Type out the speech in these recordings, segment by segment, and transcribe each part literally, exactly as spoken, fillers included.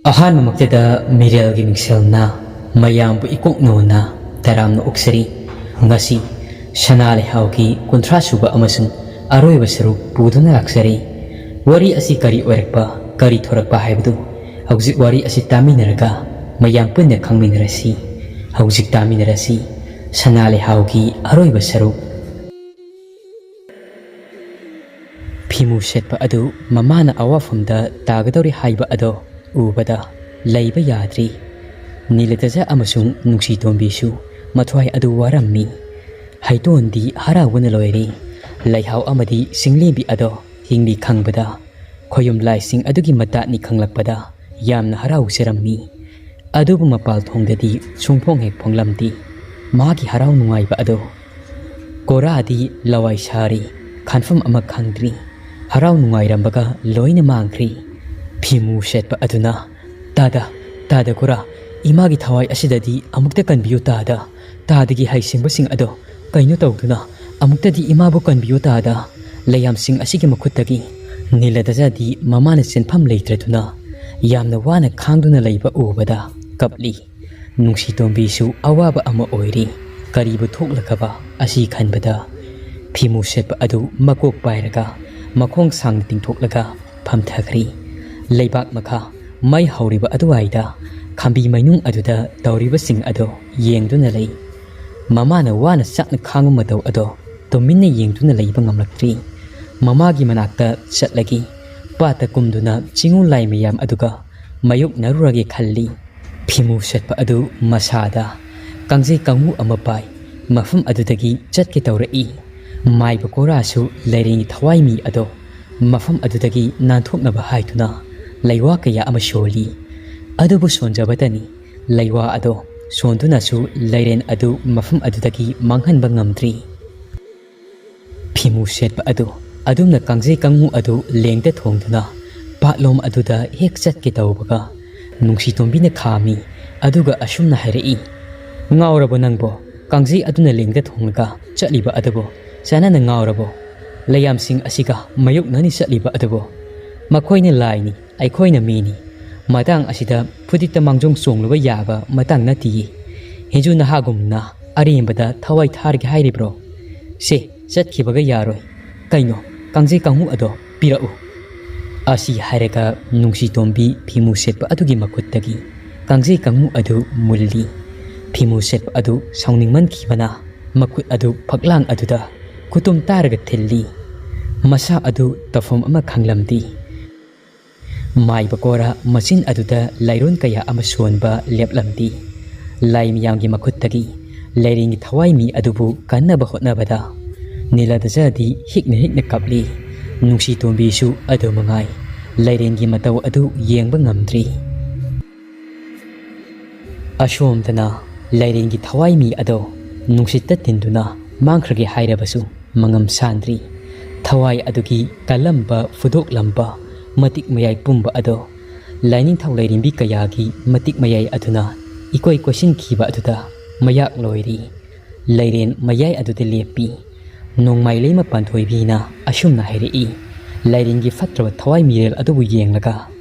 ꯑꯍꯥꯟꯕꯃꯛꯇꯗ ꯃꯤꯔꯦꯜꯒꯤ ꯃꯤꯡꯁꯦꯜꯅ ꯃꯌꯥꯝꯕꯨ ꯏꯀꯣꯛ ꯅꯣꯟꯅ ꯇꯔꯥꯝꯅ ꯑꯣꯛꯆꯔꯤ꯫ ꯉꯁꯤ ꯁꯅꯥ ꯂꯩꯍꯥꯎꯒꯤ ꯀꯨꯟꯊ꯭ꯔꯥ ꯁꯨꯕ ꯑꯃꯁꯨꯡ ꯑꯔꯣꯏꯕ ꯁꯔꯨꯛ ꯄꯨꯗꯨꯅ ꯂꯥꯛꯆꯔꯤ꯫ ꯋꯥꯔꯤ ꯑꯁꯤ ꯀꯔꯤ ꯑꯣꯏꯔꯛꯄ, ꯀꯔꯤ ꯊꯣꯔꯛꯄ ꯍꯥꯏꯕꯗꯨ ꯍꯧꯖꯤꯛ ꯋꯥꯔꯤ ꯑꯁꯤ ꯇꯥꯃꯤꯟꯅꯔꯒ ꯃꯌꯥꯝ ꯄꯨꯟꯅ ꯈꯪꯃꯤꯟꯅꯔꯁꯤ꯫ ꯍꯧꯖꯤꯛ ꯇꯥꯃꯤꯟꯅꯔꯁꯤ ꯁꯅꯥ ꯂꯩꯍꯥꯎꯒꯤ ꯑꯔꯣꯏꯕ ꯁꯔꯨꯛ꯫ ꯐꯤꯃꯨ ꯁꯦꯠꯄ ꯑꯗꯨ ꯃꯃꯥꯅ ꯑꯋꯥꯐꯝꯗ ꯇꯥꯒꯗꯧꯔꯤ ꯍꯥꯏꯕ ꯑꯗꯣ ꯎꯕꯗ ꯂꯩꯕ ꯌꯥꯗ꯭ꯔꯤ꯫ ꯅꯤꯂꯗꯖ ꯑꯃꯁꯨꯡ ꯅꯨꯡꯁꯤꯇꯣꯝꯕꯤꯁꯨ ꯃꯊ꯭ꯋꯥꯏ ꯑꯗꯨ ꯋꯥꯔꯝꯃꯤ꯫ ꯍꯩꯇꯣꯟꯗꯤ ꯍꯔꯥꯎꯕꯅ ꯂꯣꯏꯔꯤ꯫ ꯂꯩꯍꯥꯎ ꯑꯃꯗꯤ ꯆꯤꯡꯂꯦꯝꯕꯤ ꯑꯗꯣ ꯍꯤꯡꯂꯤ ꯈꯪꯕꯗ, ꯈꯣꯌꯨꯝ ꯂꯥꯏꯁꯤꯡ ꯑꯗꯨꯒꯤ ꯃꯇꯥꯠꯅꯤ ꯈꯪꯂꯛꯄꯗ ꯌꯥꯝꯅ ꯍꯔꯥꯎꯖꯔꯝꯃꯤ꯫ ꯑꯗꯨꯕꯨ ꯃꯄꯥꯜ ꯊꯣꯡꯗꯗꯤ ꯁꯨꯡꯐꯣꯡ ꯍꯦꯛ ꯐꯣꯡꯂꯝꯗꯦ꯫ ꯃꯥꯒꯤ ꯍꯔꯥꯎ ꯅꯨꯡꯉꯥꯏꯕ ꯑꯗꯣ ꯀꯣꯔꯥꯗꯤ ꯂꯋꯥꯏ ꯁꯥꯔꯤ, ꯈꯟꯐꯝ ꯑꯃ ꯈꯪꯗ꯭ꯔꯤ꯫ ꯍꯔꯥꯎ ꯅꯨꯡꯉꯥꯏꯔꯝꯕꯒ ꯂꯣꯏꯅ ꯃꯥꯡꯈ꯭ꯔꯤ꯫ ꯐꯤꯃꯨ ꯁꯦꯠꯄ ꯑꯗꯨꯅ, "ꯇꯥꯗ, ꯇꯥꯗ ꯀꯣꯔꯥ, ꯏꯃꯥꯒꯤ ꯊꯋꯥꯏ ꯑꯁꯤꯗꯗꯤ ꯑꯃꯨꯛꯇ ꯀꯟꯕꯤꯌꯨ ꯇꯥꯗ꯫ ꯇꯥꯗꯒꯤ ꯍꯩꯁꯤꯡꯕꯁꯤꯡ ꯑꯗꯣ ꯀꯩꯅꯣ ꯇꯧꯗꯨꯅ ꯑꯃꯨꯛꯇꯗꯤ ꯏꯃꯥꯕꯨ ꯀꯟꯕꯤꯌꯨ ꯇꯥꯗ꯫ ꯂꯩꯌꯥꯝꯁꯤꯡ ꯑꯁꯤꯒꯤ ꯃꯈꯨꯠꯇꯒꯤ ꯅꯤꯂꯗꯖꯥꯗꯤ ꯃꯃꯥꯅ ꯆꯦꯟꯐꯝ ꯂꯩꯇ꯭ꯔꯗꯨꯅ ꯌꯥꯝꯅ ꯋꯥꯅ ꯈꯥꯡꯗꯨꯅ ꯂꯩꯕ ꯎꯕꯗ ꯀꯞꯂꯤ꯫ ꯅꯨꯡꯁꯤꯇꯣꯝꯕꯤꯁꯨ ꯑꯋꯥꯕ ꯑꯃ ꯑꯣꯏꯔꯤ꯫ ꯀꯔꯤꯕꯨ ꯊꯣꯛꯂꯒꯕ ꯑꯁꯤ ꯈꯟꯕꯗ ꯐꯤꯃꯨ ꯁꯦꯠꯄ ꯑꯗꯨ ꯃꯀꯣꯛ ꯄꯥꯏꯔꯒ ꯃꯈꯣꯡ ꯁꯥꯡꯅ ꯇꯤꯡꯊꯣꯛꯂꯒ ꯐꯝꯊꯈ꯭ꯔꯤ꯫ ꯂꯩꯕꯥꯛ ꯃꯈꯥ ꯃꯩ ꯍꯧꯔꯤꯕ ꯑꯗꯨꯋꯥꯏꯗ ꯈꯥꯝꯕꯤ ꯃꯩꯅꯨꯡ ꯑꯗꯨꯗ ꯇꯧꯔꯤꯕꯁꯤꯡ ꯑꯗꯣ ꯌꯦꯡꯗꯨꯅ ꯂꯩ꯫ ꯃꯃꯥꯅ ꯋꯥꯅ ꯆꯥꯛꯅ ꯈꯥꯡꯕ ꯃꯇꯧ ꯑꯗꯣ ꯇꯨꯃꯤꯟꯅ ꯌꯦꯡꯗꯨꯅ ꯂꯩꯕ ꯉꯝꯂꯛꯇ꯭ꯔꯤ꯫ ꯃꯃꯥꯒꯤ ꯃꯅꯥꯛꯇ ꯆꯠꯂꯒ ꯄꯥꯠꯇ ꯀꯨꯝꯗꯨꯅ ꯆꯤꯡꯉꯨ ꯂꯥꯏ ꯃꯌꯥꯝ ꯑꯗꯨꯒ ꯃꯥꯌꯣꯛꯅꯔꯨꯔꯒꯦ ꯈꯜꯂꯤ꯫ ꯐꯤꯃꯨ ꯁꯦꯠꯄ ꯑꯗꯨ ꯃꯁꯥꯗ ꯀꯥꯡꯖꯩ ꯀꯥꯡꯉꯨ ꯑꯃ ꯄꯥꯏ ꯃꯐꯝ ꯑꯗꯨꯗꯒꯤ ꯆꯠꯀꯦ ꯇꯧꯔꯛꯏ꯫ ꯃꯥꯏꯕ ꯀꯣꯔꯥꯁꯨ ꯂꯩꯔꯦꯡꯒꯤ ꯊꯋꯥꯏ ꯃꯤ ꯑꯗꯣ ꯃꯐꯝ ꯑꯗꯨꯗꯒꯤ ꯅꯥꯟꯊꯣꯛꯅꯕ ꯍꯥꯏꯗꯨꯅ ꯂꯩꯋꯥ ꯀꯌꯥ ꯑꯃ ꯁꯣꯜꯂꯤ꯫ ꯑꯗꯨꯕꯨ ꯁꯣꯟꯖꯕꯇꯅꯤ, ꯂꯩꯋꯥ ꯑꯗꯣ ꯁꯣꯟꯗꯨꯅꯁꯨ ꯂꯩꯔꯦꯟ ꯑꯗꯨ ꯃꯐꯝ ꯑꯗꯨꯗꯒꯤ ꯃꯥꯡꯍꯟꯕ ꯉꯝꯗ꯭ꯔꯤ꯫ ꯐꯤꯃꯨ ꯁꯦꯠꯄ ꯑꯗꯨ ꯑꯗꯨꯝꯅ ꯀꯥꯡꯖꯩ ꯀꯥꯡꯉꯨ ꯑꯗꯨ ꯂꯦꯡꯗ ꯊꯣꯡꯗꯨꯅ ꯄꯥꯠꯂꯣꯝ ꯑꯗꯨꯗ ꯍꯦꯛ ꯆꯠꯀꯦ ꯇꯧꯕꯒ ꯅꯨꯡꯁꯤꯇꯣꯝꯕꯤꯅ ꯈꯥꯝꯃꯤ꯫ ꯑꯗꯨꯒ ꯑꯁꯨꯝꯅ ꯍꯥꯏꯔꯛꯏ, "ꯉꯥꯎꯔꯕꯣ ꯅꯪꯕꯣ? ꯀꯥꯡꯖꯩ ꯑꯗꯨꯅ ꯂꯦꯡꯗ ꯊꯣꯡꯂꯒ ꯆꯠꯂꯤꯕ ꯑꯗꯨꯕꯨ ꯆꯥꯅꯅ ꯉꯥꯎꯔꯕꯣ? ꯂꯩꯌꯥꯝꯁꯤꯡ ꯑꯁꯤꯒ ꯃꯥꯌꯣꯛꯅꯅꯤ ꯆꯠꯂꯤꯕ ꯑꯗꯨꯕꯨ? ꯃꯈꯣꯏꯅ ꯂꯥꯏꯅꯤ, ꯑꯩꯈꯣꯏꯅ ꯃꯤꯅꯤ꯫ ꯃꯇꯥꯡ ꯑꯁꯤꯗ ꯐꯨꯗꯤꯠꯇ ꯃꯥꯡꯖꯣꯡ ꯆꯣꯡꯂꯨꯕ ꯌꯥꯕ ꯃꯇꯥꯡ ꯅꯠꯇꯤꯌꯦ꯫ ꯍꯦꯟꯖꯨ ꯅꯍꯥꯒꯨꯝꯅ ꯑꯔꯦꯝꯕꯗ ꯊꯋꯥꯏ ꯊꯥꯔꯒꯦ ꯍꯥꯏꯔꯤꯕ꯭ꯔꯣ? ꯁꯦ, ꯆꯠꯈꯤꯕꯒ ꯌꯥꯔꯣꯏ꯫ ꯀꯩꯅꯣ, ꯀꯥꯡꯖꯩ ꯀꯥꯡꯉꯨ ꯑꯗꯣ ꯄꯤꯔꯛꯎ꯫ ꯑꯁꯤ ꯍꯥꯏꯔꯒ ꯅꯨꯡꯁꯤꯇꯣꯝꯕꯤ ꯐꯤꯃꯨ ꯁꯦꯠꯄ ꯑꯗꯨꯒꯤ ꯃꯈꯨꯠꯇꯒꯤ ꯀꯥꯡꯖꯩ ꯀꯥꯡꯉꯨ ꯑꯗꯨ ꯃꯨꯜꯂꯤ꯫ ꯐꯤꯃꯨ ꯁꯦꯠꯄ ꯑꯗꯨ ꯁꯥꯎꯅꯤꯡꯃꯟꯈꯤꯕꯅ ꯃꯈꯨꯠ ꯑꯗꯨ ꯐꯛꯂꯥꯡ ꯑꯗꯨꯗ ꯈꯨꯇꯨꯝ ꯇꯥꯔꯒ ꯊꯤꯜꯂꯤ꯫ ꯃꯁꯥ ꯑꯗꯨ ꯇꯧꯐꯝ ꯑꯃ ꯈꯪꯂꯝꯗꯦ꯫ ꯃꯥꯏꯕ ꯀꯣꯔꯥ ꯃꯆꯤꯟ ꯑꯗꯨꯗ ꯂꯥꯏꯔꯣꯟ ꯀꯌꯥ ꯑꯃ ꯁꯣꯟꯕ ꯂꯦꯞꯂꯝꯗꯦ꯫ ꯂꯥꯏ ꯃꯤꯌꯥꯝꯒꯤ ꯃꯈꯨꯠꯇꯒꯤ ꯂꯥꯏꯔꯦꯟꯒꯤ ꯊꯋꯥꯏ ꯃꯤ ꯑꯗꯨꯕꯨ ꯀꯟꯅꯕ ꯍꯣꯠꯅꯕꯗ ꯅꯤꯂꯗꯖꯗꯤ ꯍꯤꯛꯅ ꯍꯤꯛꯅ ꯀꯞꯂꯤ꯫ ꯅꯨꯡꯁꯤꯇꯣꯝꯕꯤꯁꯨ ꯑꯗꯨ ꯃꯉꯥꯏ꯫ ꯂꯥꯏꯔꯦꯟꯒꯤ ꯃꯇꯧ ꯑꯗꯨ ꯌꯦꯡꯕ ꯉꯝꯗ꯭ꯔꯤ꯫ ꯑꯁꯣꯝꯗꯅ ꯂꯥꯏꯔꯦꯟꯒꯤ ꯊꯋꯥꯏ ꯃꯤ ꯑꯗꯣ ꯅꯨꯡꯁꯤꯠꯇ ꯇꯤꯟꯗꯨꯅ ꯃꯥꯡꯈ꯭ꯔꯒꯦ ꯍꯥꯏꯔꯕꯁꯨ ꯃꯉꯝ ꯁꯥꯟꯗ꯭ꯔꯤ꯫ ꯊꯋꯥꯏ ꯑꯗꯨꯒꯤ ꯀꯜꯂꯝꯕ, ꯐꯨꯗꯣꯛꯂꯝꯕ ꯃꯇꯤꯛ ꯃꯌꯥꯏ ꯄꯨꯝꯕ ꯑꯗꯣ ꯂꯥꯏꯅꯤꯡꯊꯧ ꯂꯥꯏꯔꯦꯝꯕꯤ ꯀꯌꯥꯒꯤ ꯃꯇꯤꯛ ꯃꯌꯥꯏ ꯑꯗꯨꯅ ꯏꯀꯣꯏ ꯀꯣꯏꯁꯤꯟꯈꯤꯕ ꯑꯗꯨꯗ ꯃꯌꯥꯛ ꯂꯣꯏꯔꯤ꯫ ꯂꯥꯏꯔꯦꯟ ꯃꯌꯥꯏ ꯑꯗꯨꯗ ꯂꯦꯞꯄꯤ꯫ ꯅꯣꯡꯃꯥꯏ ꯂꯩꯃ ꯄꯥꯟꯊꯣꯏꯕꯤꯅ ꯑꯁꯨꯝꯅ ꯍꯥꯏꯔꯛꯏ, ꯂꯥꯏꯔꯦꯟꯒꯤ ꯐꯠꯇ꯭ꯔꯕ ꯊꯋꯥꯏ ꯃꯤꯔꯦꯜ ꯑꯗꯨꯕꯨ ꯌꯦꯡꯂꯒ,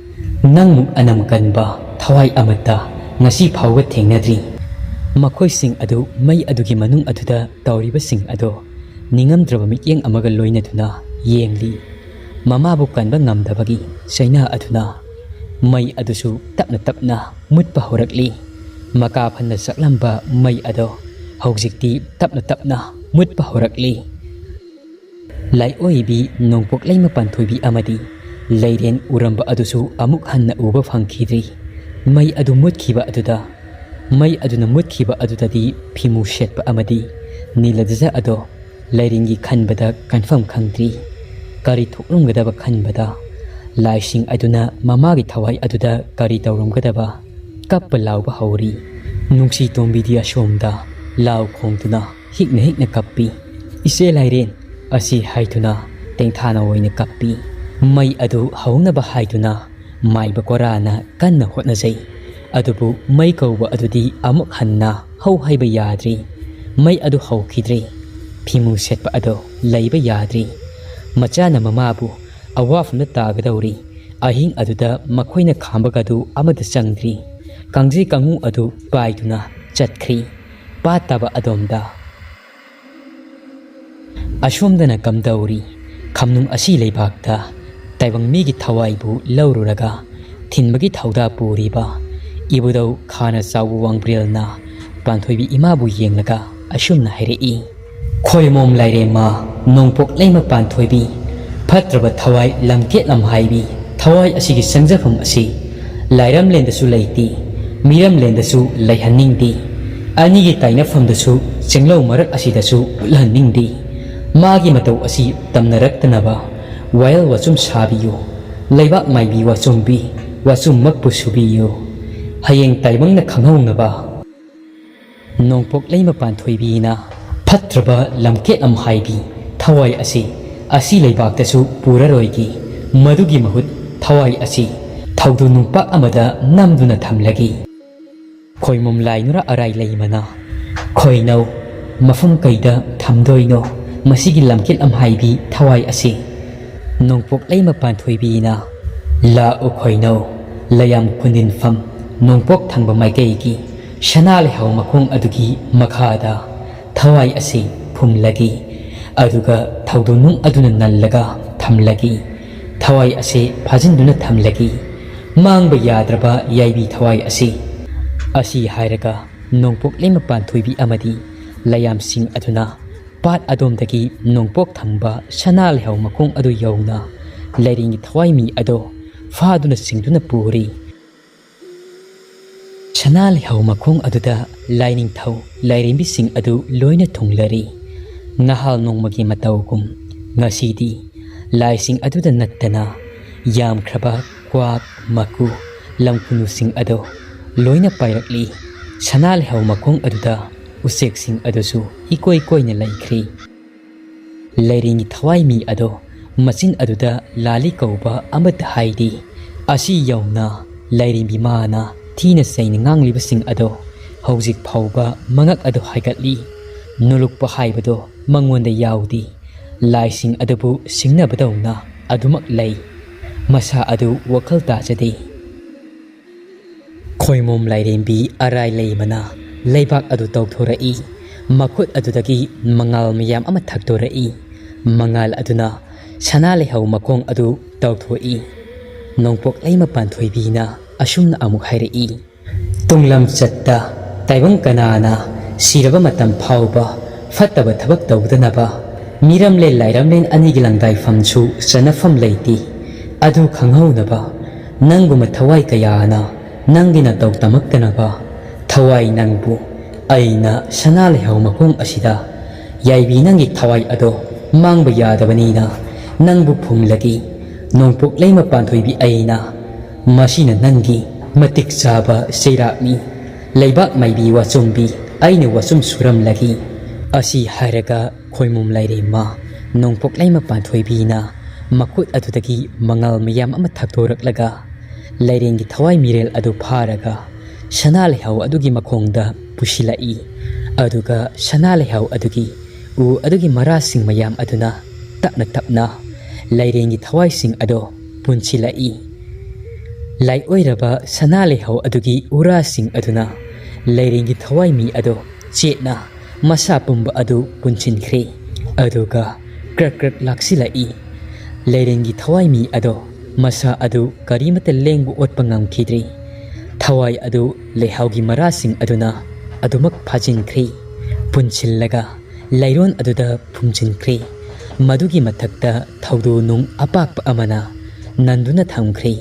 "ꯅꯪꯃꯨꯛ ꯑꯅꯝ ꯀꯟꯕ ꯊꯋꯥꯏ ꯑꯃꯠꯇ ꯉꯁꯤ ꯐꯥꯎꯕ ꯊꯦꯡꯅꯗ꯭ꯔꯤ꯫ ꯃꯈꯣꯏꯁꯤꯡ ꯑꯗꯨ ꯃꯩ ꯑꯗꯨꯒꯤ ꯃꯅꯨꯡ ꯑꯗꯨꯗ ꯇꯧꯔꯤꯕꯁꯤꯡ ꯑꯗꯣ ꯅꯤꯡꯉꯝꯗ꯭ꯔꯕ ꯃꯤꯠꯌꯦꯡ ꯑꯃꯒ ꯂꯣꯏꯅꯗꯨꯅ ꯌꯦꯡꯂꯤ꯫ ꯃꯃꯥꯕꯨ ꯀꯟꯕ ꯉꯝꯗꯕꯒꯤ ꯆꯩꯅꯥ ꯑꯗꯨꯅ ꯃꯩ ꯑꯗꯨꯁꯨ ꯇꯞꯅ ꯇꯞꯅ ꯃꯨꯠꯄ ꯍꯧꯔꯛꯂꯤ꯫ ꯃꯀꯥ ꯐꯟꯅ ꯆꯥꯛꯂꯝꯕ ꯃꯩ ꯑꯗꯣ ꯍꯧꯖꯤꯛꯇꯤ ꯇꯞꯅ ꯇꯞꯅ ꯃꯨꯠꯄ ꯍꯧꯔꯛꯂꯤ꯫ ꯂꯥꯏꯑꯣꯏꯕꯤ ꯅꯣꯡꯄꯣꯛ ꯂꯩꯃ ꯄꯥꯟꯊꯣꯏꯕꯤ ꯑꯃꯗꯤ ꯂꯩꯔꯦꯟ ꯎꯔꯝꯕ ꯑꯗꯨꯁꯨ ꯑꯃꯨꯛ ꯍꯟꯅ ꯎꯕ ꯐꯪꯈꯤꯗ꯭ꯔꯤ꯫ ꯃꯩ ꯑꯗꯨ ꯃꯨꯠꯈꯤꯕ ꯑꯗꯨꯗ, ꯃꯩ ꯑꯗꯨꯅ ꯃꯨꯠꯈꯤꯕ ꯑꯗꯨꯗꯗꯤ ꯐꯤꯃꯨ ꯁꯦꯠꯄ ꯑꯃꯗꯤ ꯅꯤꯂꯗꯖ ꯑꯗꯣ ꯂꯥꯏꯔꯦꯟꯒꯤ ꯈꯟꯕꯗ ꯀꯟꯐꯝ ꯈꯪꯗ꯭ꯔꯤ꯫ ꯀꯔꯤ ꯊꯣꯛꯂꯝꯒꯗꯕ ꯈꯟꯕꯗ ꯂꯥꯏꯁꯤꯡ ꯑꯗꯨꯅ ꯃꯃꯥꯒꯤ ꯊꯋꯥꯏ ꯑꯗꯨꯗ ꯀꯔꯤ ꯇꯧꯔꯝꯒꯗꯕ? ꯀꯞꯄ ꯂꯥꯎꯕ ꯍꯧꯔꯤ꯫ ꯅꯨꯡꯁꯤ ꯇꯣꯝꯕꯤꯗꯤ ꯑꯁꯣꯝꯗ ꯂꯥꯎ ꯈꯣꯡꯗꯨꯅ ꯍꯤꯛꯅ ꯍꯤꯛꯅ ꯀꯞꯄꯤ꯫ "ꯏꯆꯦ ꯂꯥꯏꯔꯦꯟ" ꯑꯁꯤ ꯍꯥꯏꯗꯨꯅ ꯇꯦꯡꯊꯥꯅ ꯑꯣꯏꯅ ꯀꯞꯄꯤ꯫ ꯃꯩ ꯑꯗꯨ ꯍꯧꯅꯕ ꯍꯥꯏꯗꯨꯅ ꯃꯥꯏꯕ ꯀꯣꯔꯥꯅ ꯀꯟꯅ ꯍꯣꯠꯅꯖꯩ꯫ ꯑꯗꯨꯕꯨ ꯃꯩ ꯀꯧꯕ ꯑꯗꯨꯗꯤ ꯑꯃꯨꯛ ꯍꯟꯅ ꯍꯧ ꯍꯥꯏꯕ ꯌꯥꯗ꯭ꯔꯤ꯫ ꯃꯩ ꯑꯗꯨ ꯍꯧꯈꯤꯗ꯭ꯔꯤ꯫ ꯐꯤꯃꯨ ꯁꯦꯠꯄ ꯑꯗꯨ ꯂꯩꯕ ꯌꯥꯗ꯭ꯔꯤ꯫ ꯃꯆꯥꯅ ꯃꯃꯥꯕꯨ ꯑꯋꯥꯐꯝꯗ ꯇꯥꯒꯗꯧꯔꯤ꯫ ꯑꯍꯤꯡ ꯑꯗꯨꯗ ꯃꯈꯣꯏꯅ ꯈꯥꯝꯕꯒ ꯑꯗꯨ ꯑꯃꯠꯇ ꯆꯪꯗ꯭ꯔꯤ꯫ ꯀꯥꯡꯖꯩ ꯀꯥꯡꯉꯨ ꯑꯗꯨ ꯄꯥꯏꯗꯨꯅ ꯆꯠꯈ꯭ꯔꯤ꯫ ꯄꯥꯠ ꯇꯥꯕ ꯑꯗꯣꯝꯗ꯫ ꯑꯁꯣꯝꯗꯅ ꯀꯝꯗꯧꯔꯤ? ꯈꯝꯅꯨꯡ ꯑꯁꯤ ꯂꯩꯕꯥꯛꯇ ꯇꯥꯏꯕꯪ ꯃꯤꯒꯤ ꯊꯋꯥꯏꯕꯨ ꯂꯧꯔꯨꯔꯒ ꯊꯤꯟꯕꯒꯤ ꯊꯧꯗꯥ ꯄꯨꯔꯤꯕ ꯏꯕꯨꯙꯧ ꯈꯥꯅ ꯆꯥꯎꯕ ꯋꯥꯡꯕ꯭ꯔꯦꯜꯅ ꯄꯥꯟꯊꯣꯏꯕꯤ ꯏꯃꯥꯕꯨ ꯌꯦꯡꯂꯒ ꯑꯁꯨꯝꯅ ꯍꯥꯏꯔꯛꯏ, "ꯈꯣꯏꯃꯣꯝ ꯂꯥꯏꯔꯦꯝꯃ, ꯅꯣꯡꯄꯣꯛ ꯂꯩꯃ ꯄꯥꯟꯊꯣꯏꯕꯤ, ꯐꯠꯇ꯭ꯔꯕ ꯊꯋꯥꯏ ꯂꯝꯀꯦꯠ ꯂꯝꯍꯥꯏꯕꯤ, ꯊꯋꯥꯏ ꯑꯁꯤꯒꯤ ꯆꯪꯖꯐꯝ ꯑꯁꯤ ꯂꯥꯏꯔꯝꯂꯦꯟꯗꯁꯨ ꯂꯩꯇꯦ, ꯃꯤꯔꯝꯂꯦꯟꯗꯁꯨ ꯂꯩꯍꯟꯅꯤꯡꯗꯦ, ꯑꯅꯤꯒꯤ ꯇꯥꯏꯅꯐꯝꯗꯁꯨ ꯆꯤꯡꯂꯧ ꯃꯔꯛ ꯑꯁꯤꯗꯁꯨ ꯎꯠꯍꯟꯅꯤꯡꯗꯦ꯫ ꯃꯥꯒꯤ ꯃꯇꯧ ꯑꯁꯤ ꯇꯝꯅꯔꯛꯇꯅꯕ ꯋꯥꯌꯦꯜ ꯋꯥꯆꯨꯝ ꯁꯥꯕꯤꯌꯨ꯫ ꯂꯩꯕꯥꯛ ꯃꯥꯏꯕꯤ ꯋꯥꯆꯨꯝꯕꯤ, ꯋꯥꯆꯨꯝꯃꯛꯄꯨ ꯁꯨꯕꯤꯌꯨ꯫ ꯍꯌꯦꯡ ꯇꯥꯏꯕꯪꯅ ꯈꯪꯍꯧꯅꯕ꯫ ꯅꯣꯡꯄꯣꯛ ꯂꯩꯃ ꯄꯥꯟꯊꯣꯏꯕꯤꯅ ꯐꯠꯇ꯭ꯔꯕ ꯂꯝꯀꯦꯠ ꯂꯝꯍꯥꯏꯕꯤ ꯊꯋꯥꯏ ꯑꯁꯤ ꯑꯁꯤ ꯂꯩꯕꯥꯛꯇꯁꯨ ꯄꯨꯔꯔꯣꯏꯒꯦ꯫ ꯃꯗꯨꯒꯤ ꯃꯍꯨꯠ ꯊꯋꯥꯏ ꯑꯁꯤ ꯊꯧꯗꯨ ꯅꯨꯡꯄꯥꯛ ꯑꯃꯗ ꯅꯝꯗꯨꯅ ꯊꯝꯂꯒꯦ꯫ ꯈꯣꯏꯃꯨꯝ ꯂꯥꯏ ꯅꯨꯔꯥ ꯑꯔꯥꯏ ꯂꯩꯃꯅ, ꯈꯣꯏꯅꯧ, ꯃꯐꯝ ꯀꯩꯗ ꯊꯝꯗꯣꯏꯅꯣ ꯃꯁꯤꯒꯤ ꯂꯝꯀꯦꯠ ꯂꯝꯍꯥꯏꯕꯤ ꯊꯋꯥꯏ ꯑꯁꯤ?" ꯅꯣꯡꯄꯣꯛ ꯂꯩꯃ ꯄꯥꯟꯊꯣꯏꯕꯤꯅ, "ꯂꯥꯛꯎ ꯈꯣꯏꯅꯧ, ꯂꯩꯌꯥꯝ ꯈꯨꯟꯗꯤꯟꯐꯝ ꯅꯣꯡꯄꯣꯛ ꯊꯪꯕ ꯃꯥꯏꯀꯩꯒꯤ ꯁꯅꯥ ꯂꯩꯍꯥꯎ ꯃꯈꯣꯡ ꯑꯗꯨꯒꯤ ꯃꯈꯥꯗ ꯊꯋꯥꯏ ꯑꯁꯤ ꯐꯨꯝꯂꯒꯦ, ꯑꯗꯨꯒ ꯊꯧꯗꯣ ꯅꯨꯡ ꯑꯗꯨꯅ ꯅꯜꯂꯒ ꯊꯝꯂꯒꯦ꯫ ꯊꯋꯥꯏ ꯑꯁꯤ ꯐꯥꯖꯤꯟꯗꯨꯅ ꯊꯝꯂꯒꯦ, ꯃꯥꯡꯕ ꯌꯥꯗ꯭ꯔꯕ ꯌꯥꯏꯕꯤ ꯊꯋꯥꯏ ꯑꯁꯤ꯫" ꯑꯁꯤ ꯍꯥꯏꯔꯒ ꯅꯣꯡꯄꯣꯛ ꯂꯩꯃ ꯄꯥꯟꯊꯣꯏꯕꯤ ꯑꯃꯗꯤ ꯂꯩꯌꯥꯝꯁꯤꯡ ꯑꯗꯨꯅ ꯄꯥꯠ ꯑꯗꯣꯝꯗꯒꯤ ꯅꯣꯡꯄꯣꯛ ꯊꯪꯕ ꯁꯅꯥ ꯂꯩꯍꯥꯎ ꯃꯈꯣꯡ ꯑꯗꯨ ꯌꯧꯅ ꯂꯥꯏꯔꯦꯟꯒꯤ ꯊꯋꯥꯏ ꯃꯤ ꯑꯗꯣ ꯐꯥꯗꯨꯅ ꯆꯤꯡꯗꯨꯅ ꯄꯨꯔꯤ꯫ ꯁꯅꯥ ꯂꯩꯍꯥꯎ ꯃꯈꯣꯡ ꯑꯗꯨꯗ ꯂꯥꯏꯅꯤꯡꯊꯧ ꯂꯥꯏꯔꯦꯝꯕꯤꯁꯤꯡ ꯑꯗꯨ ꯂꯣꯏꯅ ꯊꯨꯡꯂꯔꯤ꯫ ꯅꯍꯥꯜ ꯅꯣꯡꯃꯒꯤ ꯃꯇꯧꯒꯨꯝ ꯉꯁꯤꯗꯤ ꯂꯥꯏꯁꯤꯡ ꯑꯗꯨꯗ ꯅꯠꯇꯅ ꯌꯥꯝꯈ꯭ꯔꯕ ꯀ꯭ꯋꯥꯛ, ꯃꯀꯨ, ꯂꯝꯈꯨꯅꯨꯁꯤꯡ ꯑꯗꯣ ꯂꯣꯏꯅ ꯄꯥꯏꯔꯛꯂꯤ꯫ ꯁꯅꯥ ꯂꯩꯍꯥꯎ ꯃꯈꯣꯡ ꯑꯗꯨꯗ ꯎꯆꯦꯛꯁꯤꯡ ꯑꯗꯨꯁꯨ ꯏꯀꯣꯏ ꯀꯣꯏꯅ ꯂꯩꯈ꯭ꯔꯤ꯫ ꯂꯥꯏꯔꯦꯟꯒꯤ ꯊꯋꯥꯏ ꯃꯤ ꯑꯗꯣ ꯃꯆꯤꯟ ꯑꯗꯨꯗ ꯂꯥꯂꯤ ꯀꯧꯕ ꯑꯃꯠꯇ ꯍꯥꯏꯗꯦ꯫ ꯑꯁꯤ ꯌꯧꯅ ꯂꯥꯏꯔꯦꯝꯕꯤ ꯃꯥꯅ ꯊꯤꯅ ꯆꯩꯅ ꯉꯥꯡꯂꯤꯕꯁꯤꯡ ꯑꯗꯣ ꯍꯧꯖꯤꯛ ꯐꯥꯎꯕ ꯃꯉꯛ ꯑꯗꯨ ꯍꯥꯏꯒꯠꯂꯤ꯫ ꯅꯣꯂꯨꯛꯄ ꯍꯥꯏꯕꯗꯣ ꯃꯉꯣꯟꯗ ꯌꯥꯎꯗꯦ꯫ ꯂꯥꯏꯁꯤꯡ ꯑꯗꯨꯕꯨ ꯁꯤꯡꯅꯕꯗꯧꯅ ꯑꯗꯨꯃꯛ ꯂꯩ꯫ ꯃꯁꯥ ꯑꯗꯨ ꯋꯥꯈꯜ ꯇꯥꯖꯗꯦ꯫ ꯈꯣꯏꯃꯣꯝ ꯂꯥꯏꯔꯦꯝꯕꯤ ꯑꯔꯥꯏ ꯂꯩꯃꯅ ꯂꯩꯕꯥꯛ ꯑꯗꯨ ꯇꯧꯊꯣꯔꯛꯏ꯫ ꯃꯈꯨꯠ ꯑꯗꯨꯗꯒꯤ ꯃꯉꯥꯜ ꯃꯌꯥꯝ ꯑꯃ ꯊꯛꯇꯣꯔꯛꯏ꯫ ꯃꯉꯥꯜ ꯑꯗꯨꯅ ꯁꯅꯥ ꯂꯩꯍꯥꯎ ꯃꯈꯣꯡ ꯑꯗꯨ ꯇꯧꯊꯣꯛꯏ꯫ ꯅꯣꯡꯄꯣꯛ ꯂꯩꯃ ꯄꯥꯟꯊꯣꯏꯕꯤꯅ ꯑꯁꯨꯝꯅ ꯑꯃꯨꯛ ꯍꯥꯏꯔꯛꯏ, ꯇꯨꯡꯂꯝꯆꯠꯇ ꯇꯥꯏꯕꯪ ꯀꯅꯥꯅ ꯁꯤꯔꯕ ꯃꯇꯝ ꯐꯥꯎꯕ ꯐꯠꯇꯕ ꯊꯕꯛ ꯇꯧꯗꯅꯕ ꯃꯤꯔꯝꯂꯦꯟ ꯂꯥꯏꯔꯝꯂꯦꯟ ꯑꯅꯤꯒꯤ ꯂꯪꯗꯥꯏꯐꯝꯁꯨ ꯆꯟꯅꯐꯝ ꯂꯩꯇꯦ꯫ ꯑꯗꯨ ꯈꯪꯍꯧꯅꯕ ꯅꯪꯒꯨꯝꯕ ꯊꯋꯥꯏ ꯀꯌꯥꯅ ꯅꯪꯒꯤ ꯅꯇꯧ ꯇꯝꯃꯛꯇꯅꯕ ꯊꯋꯥꯏ ꯅꯪꯕꯨ ꯑꯩꯅ ꯁꯅꯥ ꯂꯩꯍꯥꯎ ꯃꯈꯣꯡ ꯑꯁꯤꯗ ꯌꯥꯏꯕꯤ ꯅꯪꯒꯤ ꯊꯋꯥꯏ ꯑꯗꯣ ꯃꯥꯡꯕ ꯌꯥꯗꯕꯅꯤꯅ ꯅꯪꯕꯨ ꯐꯨꯝꯂꯒꯦ꯫ ꯅꯣꯡꯄꯣꯛ ꯂꯩꯃ ꯄꯥꯟꯊꯣꯏꯕꯤ ꯑꯩꯅ ꯃꯁꯤꯅ ꯅꯪꯒꯤ ꯃꯇꯤꯛ ꯆꯥꯕ ꯆꯩꯔꯥꯛꯅꯤ꯫ ꯂꯩꯕꯥꯛ ꯃꯥꯏꯕꯤ ꯋꯥꯆꯨꯝꯕꯤ ꯑꯩꯅ ꯋꯥꯆꯨꯝ ꯁꯨꯔꯝꯂꯒꯦ꯫ ꯑꯁꯤ ꯍꯥꯏꯔꯒ ꯈꯣꯏꯃꯨꯝ ꯂꯥꯏꯔꯦꯝꯃ ꯅꯣꯡꯄꯣꯛ ꯂꯩꯃ ꯄꯥꯟꯊꯣꯏꯕꯤꯅ ꯃꯈꯨꯠ ꯑꯗꯨꯗꯒꯤ ꯃꯉꯥꯜ ꯃꯌꯥꯝ ꯑꯃ ꯊꯛꯇꯣꯔꯛꯂꯒ ꯂꯩꯔꯦꯟꯒꯤ ꯊꯋꯥꯏ ꯃꯤꯔꯦꯜ ꯑꯗꯨ ꯐꯥꯔꯒ ꯁꯅꯥ ꯂꯩꯍꯥꯎ ꯑꯗꯨꯒꯤ ꯃꯈꯣꯡꯗ ꯄꯨꯁꯤꯜꯂꯛꯏ꯫ ꯑꯗꯨꯒ ꯁꯅꯥ ꯂꯩꯍꯥꯎ ꯑꯗꯨꯒꯤ ꯎ ꯑꯗꯨꯒꯤ ꯃꯔꯥꯁꯤꯡ ꯃꯌꯥꯝ ꯑꯗꯨꯅ ꯇꯞꯅ ꯇꯞꯅ ꯂꯩꯔꯦꯟꯒꯤ ꯊꯋꯥꯏꯁꯤꯡ ꯑꯗꯣ ꯄꯨꯟꯁꯤꯜꯂꯛꯏ꯫ ꯂꯥꯏꯑꯣꯏꯔꯕ ꯁꯅꯥ ꯂꯩꯍꯥꯎ ꯑꯗꯨꯒꯤ ꯎꯔꯥꯁꯤꯡ ꯑꯗꯨꯅ ꯂꯩꯔꯦꯟꯒꯤ ꯊꯋꯥꯏ ꯃꯤ ꯑꯗꯣ ꯆꯦꯠꯅ ꯃꯁꯥ ꯄꯨꯝꯕ ꯑꯗꯨ ꯄꯨꯟꯁꯤꯟꯈ꯭ꯔꯦ꯫ ꯑꯗꯨꯒ ꯀ꯭ꯔꯛ ꯀ꯭ꯔꯛ ꯂꯥꯛꯁꯤꯜꯂꯛꯏ꯫ ꯂꯩꯔꯦꯟꯒꯤ ꯊꯋꯥꯏ ꯃꯤ ꯑꯗꯣ ꯃꯁꯥ ꯑꯗꯨ ꯀꯔꯤꯃꯠꯇ ꯂꯦꯡꯕ ꯑꯣꯠꯄ ꯉꯝꯈꯤꯗ꯭ꯔꯤ꯫ ꯊꯋꯥꯏ ꯑꯗꯨ ꯂꯩꯍꯥꯎꯒꯤ ꯃꯔꯥꯁꯤꯡ ꯑꯗꯨꯅ ꯑꯗꯨꯃꯛ ꯐꯥꯖꯤꯟꯈ꯭ꯔꯦ꯫ ꯄꯨꯟꯁꯤꯜꯂꯒ ꯂꯩꯔꯣꯟ ꯑꯗꯨꯗ ꯐꯨꯝꯖꯤꯟꯈ꯭ꯔꯦ꯫ ꯃꯗꯨꯒꯤ ꯃꯊꯛꯇ ꯊꯧꯗꯣ ꯅꯨꯡ ꯑꯄꯥꯛꯄ ꯑꯃꯅ ꯅꯟꯗꯨꯅ ꯊꯝꯈ꯭ꯔꯦ꯫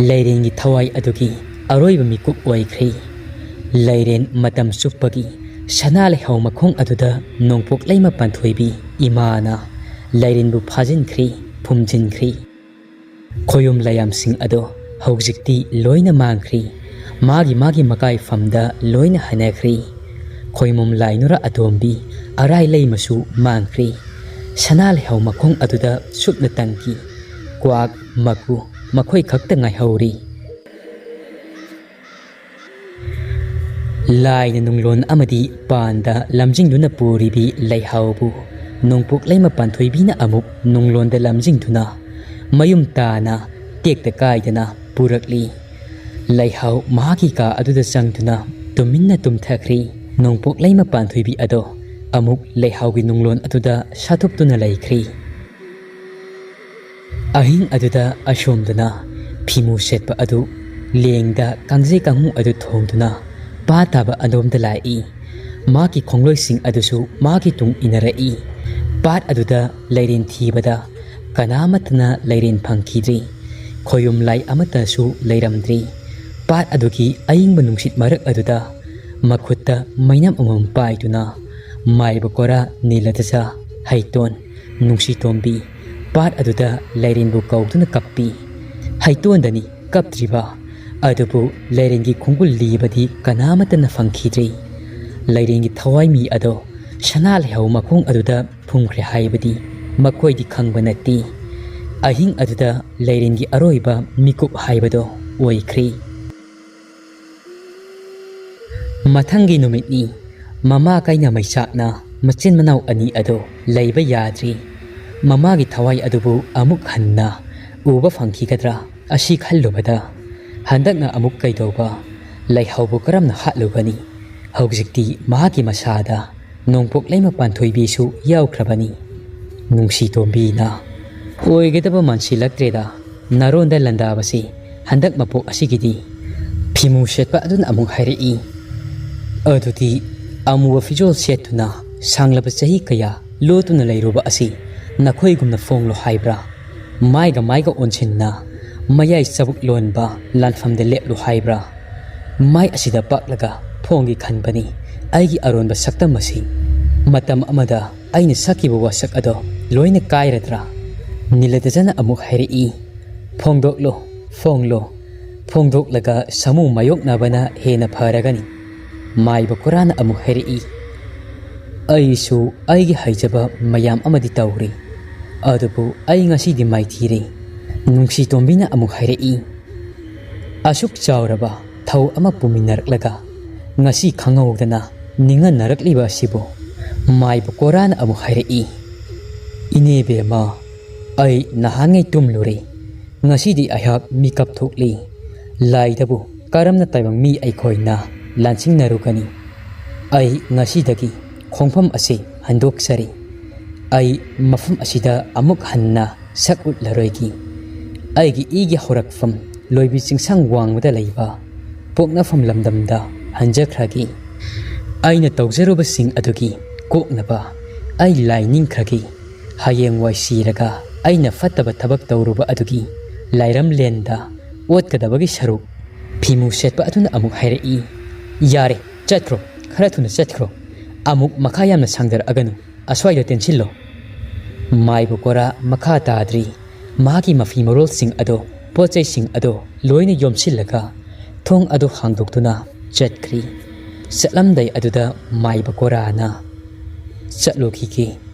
ꯂꯩꯔꯦꯟꯒꯤ ꯊꯋꯥꯏ ꯑꯗꯨꯒꯤ ꯑꯔꯣꯏꯕ ꯃꯤꯀꯨꯞ ꯑꯣꯏꯈ꯭ꯔꯦ꯫ ꯂꯩꯔꯦꯟ ꯃꯇꯝ ꯆꯨꯞꯄꯒꯤ ꯁꯅꯥ ꯂꯩꯍꯥꯎ ꯃꯈꯣꯡ ꯑꯗꯨꯗ ꯅꯣꯡꯄꯣꯛ ꯂꯩꯃ ꯄꯥꯟꯊꯣꯏꯕꯤ ꯏꯃꯥꯅ ꯂꯩꯔꯦꯟꯕꯨ ꯐꯥꯖꯤꯟꯈ꯭ꯔꯦ, ꯐꯨꯝꯖꯤꯟꯈ꯭ꯔꯦ꯫ ꯈꯣꯌꯨꯝ ꯂꯥꯏꯌꯥꯝꯁꯤꯡ ꯑꯗꯣ ꯍꯧꯖꯤꯛꯇꯤ ꯂꯣꯏꯅ ꯃꯥꯡꯈ꯭ꯔꯦ꯫ ꯃꯥꯒꯤ ꯃꯥꯒꯤ ꯃꯀꯥꯏꯐꯝꯗ ꯂꯣꯏꯅ ꯍꯟꯅꯈ꯭ꯔꯦ꯫ ꯈꯣꯏꯃꯨꯝ ꯂꯥꯏ ꯅꯨꯔꯥ ꯑꯇꯣꯝꯕꯤ ꯑꯔꯥꯏ ꯂꯩꯃꯁꯨ ꯃꯥꯡꯈ꯭ꯔꯦ꯫ ꯁꯅꯥ ꯂꯩꯍꯥꯎ ꯃꯈꯣꯡ ꯑꯗꯨꯗ ꯁꯨꯞꯅ ꯇꯪꯈꯤ꯫ ꯀ꯭ꯋꯥꯛ, ꯃꯀꯨ ꯃꯈꯣꯏ ꯈꯛꯇ ꯉꯥꯏꯍꯧꯔꯤ꯫ ꯂꯥꯏꯅ ꯅꯨꯡꯂꯣꯟ ꯑꯃꯗꯤ ꯄꯥꯟꯗ ꯂꯝꯖꯤꯡꯗꯨꯅ ꯄꯨꯔꯤꯕꯤ ꯂꯩꯍꯥꯎꯕꯨ ꯅꯣꯡꯄꯣꯛꯂꯩꯃ ꯄꯥꯟꯊꯣꯏꯕꯤꯅ ꯑꯃꯨꯛ ꯅꯨꯡꯂꯣꯟꯗ ꯂꯝꯖꯤꯡꯗꯨꯅ ꯃꯌꯨꯝ ꯇꯥꯅ ꯇꯦꯛꯇ ꯀꯥꯏꯗꯅ ꯄꯨꯔꯛꯂꯤ꯫ ꯂꯩꯍꯥꯎ ꯃꯍꯥꯛꯀꯤ ꯀꯥ ꯑꯗꯨꯗ ꯆꯪꯗꯨꯅ ꯇꯨꯃꯤꯟꯅ ꯇꯨꯝꯊꯈ꯭ꯔꯤ꯫ ꯅꯣꯡꯄꯣꯛꯂꯩꯃ ꯄꯥꯟꯊꯣꯏꯕꯤ ꯑꯗꯣ ꯑꯃꯨꯛ ꯂꯩꯍꯥꯎꯒꯤ ꯅꯨꯡꯂꯣꯟ ꯑꯗꯨꯗ ꯁꯥꯊꯨꯞꯇꯨꯅ ꯂꯩꯈ꯭ꯔꯤ꯫ ꯑꯍꯤꯡ ꯑꯗꯨꯗ ꯑꯁꯣꯝꯗꯅ ꯐꯤꯃꯨ ꯁꯦꯠꯄ ꯑꯗꯨ ꯂꯦꯡꯗ ꯀꯥꯡꯖꯩ ꯀꯥꯡꯉꯨ ꯑꯗꯨ ꯊꯣꯡꯗꯨꯅ ꯄꯥꯠ ꯇꯥꯕ ꯑꯗꯣꯝꯗ ꯂꯥꯛꯏ꯫ ꯃꯍꯥꯛꯀꯤ ꯈꯣꯡꯂꯣꯏꯁꯤꯡ ꯑꯗꯨꯁꯨ ꯃꯍꯥꯛꯀꯤ ꯇꯨꯡ ꯏꯟꯅꯔꯛꯏ꯫ ꯄꯥꯠ ꯑꯗꯨꯗ ꯂꯩꯔꯦꯟ ꯊꯤꯕꯗ ꯀꯅꯥꯃꯠꯇꯅ ꯂꯩꯔꯦꯟ ꯐꯪꯈꯤꯗ꯭ꯔꯤ꯫ ꯈꯣꯌꯨꯝ ꯂꯥꯏ ꯑꯃꯠꯇꯁꯨ ꯂꯩꯔꯝꯗ꯭ꯔꯤ꯫ ꯄꯥꯠ ꯑꯗꯨꯒꯤ ꯑꯏꯪꯕ ꯅꯨꯡꯁꯤꯠ ꯃꯔꯛ ꯑꯗꯨꯗ ꯃꯈꯨꯠꯇ ꯃꯩꯅꯝ ꯑꯃꯃꯝ ꯄꯥꯏꯗꯨꯅ ꯃꯥꯏꯕ ꯀꯣꯔꯥ ꯅꯤꯂꯗꯖ ꯍꯩꯇꯣꯟ ꯅꯨꯡꯁꯤꯇꯣꯝꯕꯤ ꯄꯥꯠ ꯑꯗꯨꯗ ꯂꯩꯔꯦꯟꯕꯨ ꯀꯧꯗꯨꯅ ꯀꯞꯄꯤ꯫ ꯍꯩꯇꯣꯟꯗꯅꯤ ꯀꯞꯇ꯭ꯔꯤꯕ, ꯑꯗꯨꯕꯨ ꯂꯩꯔꯦꯟꯒꯤ ꯈꯣꯡꯒꯨꯜ ꯂꯤꯕꯗꯤ ꯀꯅꯥꯃꯠꯇꯅ ꯐꯪꯈꯤꯗ꯭ꯔꯤ꯫ ꯂꯩꯔꯦꯟꯒꯤ ꯊꯋꯥꯏ ꯃꯤ ꯑꯗꯣ ꯁꯅꯥ ꯂꯩꯍꯧ ꯃꯈꯣꯡ ꯑꯗꯨꯗ ꯐꯨꯝꯈ꯭ꯔꯦ ꯍꯥꯏꯕꯗꯤ ꯃꯈꯣꯏꯗꯤ ꯈꯪꯕ ꯅꯠꯇꯦ꯫ ꯑꯍꯤꯡ ꯑꯗꯨꯗ ꯂꯩꯔꯦꯟꯒꯤ ꯑꯔꯣꯏꯕ ꯃꯤꯀꯨꯞ ꯍꯥꯏꯕꯗꯣ ꯑꯣꯏꯈ꯭ꯔꯦ꯫ ꯃꯊꯪꯒꯤ ꯅꯨꯃꯤꯠꯅꯤ꯫ ꯃꯃꯥ ꯀꯩꯅ ꯃꯩꯆꯥꯛꯅ ꯃꯆꯤꯟ ꯃꯅꯥꯎ ꯑꯅꯤ ꯑꯗꯨ ꯂꯩꯕ ꯌꯥꯗ꯭ꯔꯤ꯫ ꯃꯃꯥꯒꯤ ꯊꯋꯥꯏ ꯑꯗꯨꯕꯨ ꯑꯃꯨꯛ ꯍꯟꯅ ꯎꯕ ꯐꯪꯈꯤꯒꯗ꯭ꯔꯥ ꯑꯁꯤ ꯈꯜꯂꯨꯕꯗ ꯍꯟꯗꯛꯅ ꯑꯃꯨꯛ ꯀꯩꯗꯧꯕ ꯂꯩꯍꯧꯕ ꯀꯔꯝꯅ ꯍꯥꯠꯂꯨꯒꯅꯤ? ꯍꯧꯖꯤꯛꯇꯤ ꯃꯍꯥꯛꯀꯤ ꯃꯁꯥꯗ ꯅꯣꯡꯄꯣꯛ ꯂꯩꯃ ꯄꯥꯟꯊꯣꯏꯕꯤꯁꯨ ꯌꯥꯎꯈ꯭ꯔꯕꯅꯤ꯫ ꯅꯨꯡꯁꯤ ꯇꯣꯝꯕꯤꯅ, "ꯑꯣꯏꯒꯗꯕ ꯃꯥꯟꯁꯤꯜꯂꯛꯇ꯭ꯔꯦꯗ ꯅꯔꯣꯟꯗ ꯂꯥꯟꯗꯥꯕꯁꯤ ꯍꯟꯗꯛ ꯃꯄꯣꯛ ꯑꯁꯤꯒꯤꯗꯤ"꯫ ꯐꯤꯃꯨ ꯁꯦꯠꯄ ꯑꯗꯨꯅ ꯑꯃꯨꯛ ꯍꯥꯏꯔꯛꯏ, "ꯑꯗꯨꯗꯤ ꯑꯃꯨꯕ ꯐꯤꯖꯣꯜ ꯁꯦꯠꯇꯨꯅ ꯁꯥꯡꯂꯕ ꯆꯍꯤ ꯀꯌꯥ ꯂꯣꯠꯇꯨꯅ ꯂꯩꯔꯨꯕ ꯑꯁꯤ ꯅꯈꯣꯏꯒꯨꯝꯅ ꯐꯣꯡꯂꯣ ꯍꯥꯏꯕ꯭ꯔꯥ? ꯃꯥꯏꯒ ꯃꯥꯏꯒ ꯑꯣꯟꯁꯤꯟꯅ ꯃꯌꯥꯏ ꯆꯕꯨꯛ ꯂꯣꯟꯕ ꯂꯥꯟꯐꯝꯗ ꯂꯦꯞꯂꯨ ꯍꯥꯏꯕ꯭ꯔꯥ? ꯃꯥꯏ ꯑꯁꯤꯗ ꯄꯥꯛꯂꯒ ꯐꯣꯡꯒꯦ ꯈꯟꯕꯅꯤ ꯑꯩꯒꯤ ꯑꯔꯣꯟꯕ ꯁꯛꯇꯝ ꯑꯁꯤ꯫ ꯃꯇꯝ ꯑꯃꯗ ꯑꯩꯅ ꯁꯛꯈꯤꯕ ꯋꯥꯁꯛ ꯑꯗꯣ ꯂꯣꯏꯅ ꯀꯥꯏꯔꯗ꯭ꯔꯥ?" ꯅꯤꯂꯗꯖꯅ ꯑꯃꯨꯛ ꯍꯥꯏꯔꯛꯏ, "ꯐꯣꯡꯗꯣꯛꯂꯣ, ꯐꯣꯡꯂꯣ꯫ ꯐꯣꯡꯗꯣꯛꯂꯒ ꯁꯥꯃꯨ ꯃꯥꯌꯣꯛꯅꯕꯅ ꯍꯦꯟꯅ ꯐꯔꯒꯅꯤ"꯫ ꯃꯥꯏꯕ ꯀꯣꯔꯥꯅ ꯑꯃꯨꯛ ꯍꯥꯏꯔꯛꯏ, "ꯑꯩꯁꯨ ꯑꯩꯒꯤ ꯍꯩꯖꯕ ꯃꯌꯥꯝ ꯑꯃꯗꯤ ꯇꯧꯔꯤ, ꯑꯗꯨꯕꯨ ꯑꯩ ꯉꯁꯤꯗꯤ ꯃꯥꯏꯊꯤꯔꯦ"꯫ ꯅꯨꯡꯁꯤ ꯇꯣꯝꯕꯤꯅ ꯑꯃꯨꯛ ꯍꯥꯏꯔꯛꯏ, "ꯑꯁꯨꯛ ꯆꯥꯎꯔꯕ ꯊꯧ ꯑꯃ ꯄꯨꯃꯤꯟꯅꯔꯛꯂꯒ ꯉꯁꯤ ꯈꯪꯍꯧꯗꯅ ꯅꯤꯡꯍꯟꯅꯔꯛꯂꯤꯕ ꯑꯁꯤꯕꯨ?" ꯃꯥꯏꯕ ꯀꯣꯔꯥꯅ ꯑꯃꯨꯛ ꯍꯥꯏꯔꯛꯏ, "ꯏꯅꯦ ꯕꯦꯝꯃ, ꯑꯩ ꯅꯍꯥꯟꯉꯩ ꯇꯨꯝꯂꯨꯔꯦ꯫ ꯉꯁꯤꯗꯤ ꯑꯩꯍꯥꯛ ꯃꯤꯀꯞ ꯊꯣꯛꯂꯤ꯫ ꯂꯥꯏꯗꯕꯨ ꯀꯔꯝꯅ ꯇꯥꯏꯕꯪ ꯃꯤ ꯑꯩꯈꯣꯏꯅ ꯂꯥꯟꯁꯤꯡꯅꯔꯨꯒꯅꯤ? ꯑꯩ ꯉꯁꯤꯗꯒꯤ ꯈꯣꯡꯐꯝ ꯑꯁꯤ ꯍꯟꯗꯣꯛꯆꯔꯤ꯫ ꯑꯩ ꯃꯐꯝ ꯑꯁꯤꯗ ꯑꯃꯨꯛ ꯍꯟꯅ ꯁꯛ ꯎꯠꯂꯔꯣꯏꯒꯦ꯫ ꯑꯩꯒꯤ ꯏꯒꯤ ꯍꯧꯔꯛꯐꯝ ꯂꯣꯏꯕꯤ ꯆꯤꯡꯁꯥꯡ ꯋꯥꯡꯃꯗ ꯂꯩꯕ ꯄꯣꯛꯅꯐꯝ ꯂꯝꯗꯝꯗ ꯍꯟꯖꯈ꯭ꯔꯒꯦ꯫ ꯑꯩꯅ ꯇꯧꯖꯔꯨꯕꯁꯤꯡ ꯑꯗꯨꯒꯤ ꯀꯣꯛꯅꯕ ꯑꯩ ꯂꯥꯏ ꯅꯤꯡꯈ꯭ꯔꯒꯦ꯫ ꯍꯌꯦꯡꯋꯥꯏ ꯁꯤꯔꯒ ꯑꯩꯅ ꯐꯠꯇꯕ ꯊꯕꯛ ꯇꯧꯔꯨꯕ ꯑꯗꯨꯒꯤ ꯂꯥꯏꯔꯝꯂꯦꯟꯗ ꯑꯣꯠꯀꯗꯕꯒꯤ ꯁꯔꯨꯛ," ꯐꯤꯃꯨ ꯁꯦꯠꯄ ꯑꯗꯨꯅ ꯑꯃꯨꯛ ꯍꯥꯏꯔꯛꯏ, "ꯌꯥꯔꯦ, ꯆꯠꯈ꯭ꯔꯣ, ꯈꯔ ꯊꯨꯅ ꯆꯠꯈ꯭ꯔꯣ꯫ ꯑꯃꯨꯛ ꯃꯈꯥ ꯌꯥꯝꯅ ꯁꯥꯡꯗꯔꯛꯑꯒꯅꯨ, ꯑꯁ꯭ꯋꯥꯏꯗ ꯇꯦꯟꯁꯤꯜꯂꯣ꯫" ꯃꯥꯏꯕ ꯀꯣꯔꯥ ꯃꯈꯥ ꯇꯥꯗ꯭ꯔꯤ꯫ ꯃꯍꯥꯛꯀꯤ ꯃꯐꯤ ꯃꯔꯣꯜꯁꯤꯡ ꯑꯗꯣ, ꯄꯣꯠ ꯆꯩꯁꯤꯡ ꯑꯗꯣ ꯂꯣꯏꯅ ꯌꯣꯝꯁꯤꯜꯂꯒ ꯊꯣꯡ ꯑꯗꯨ ꯍꯥꯡꯗꯣꯛꯇꯨꯅ ꯆꯠꯈ꯭ꯔꯤ꯫ ꯆꯠꯂꯝꯗꯥꯏ ꯑꯗꯨꯗ ꯃꯥꯏꯕ ꯀꯣꯔꯥꯅ, "ꯆꯠꯂꯨꯈꯤꯒꯦ,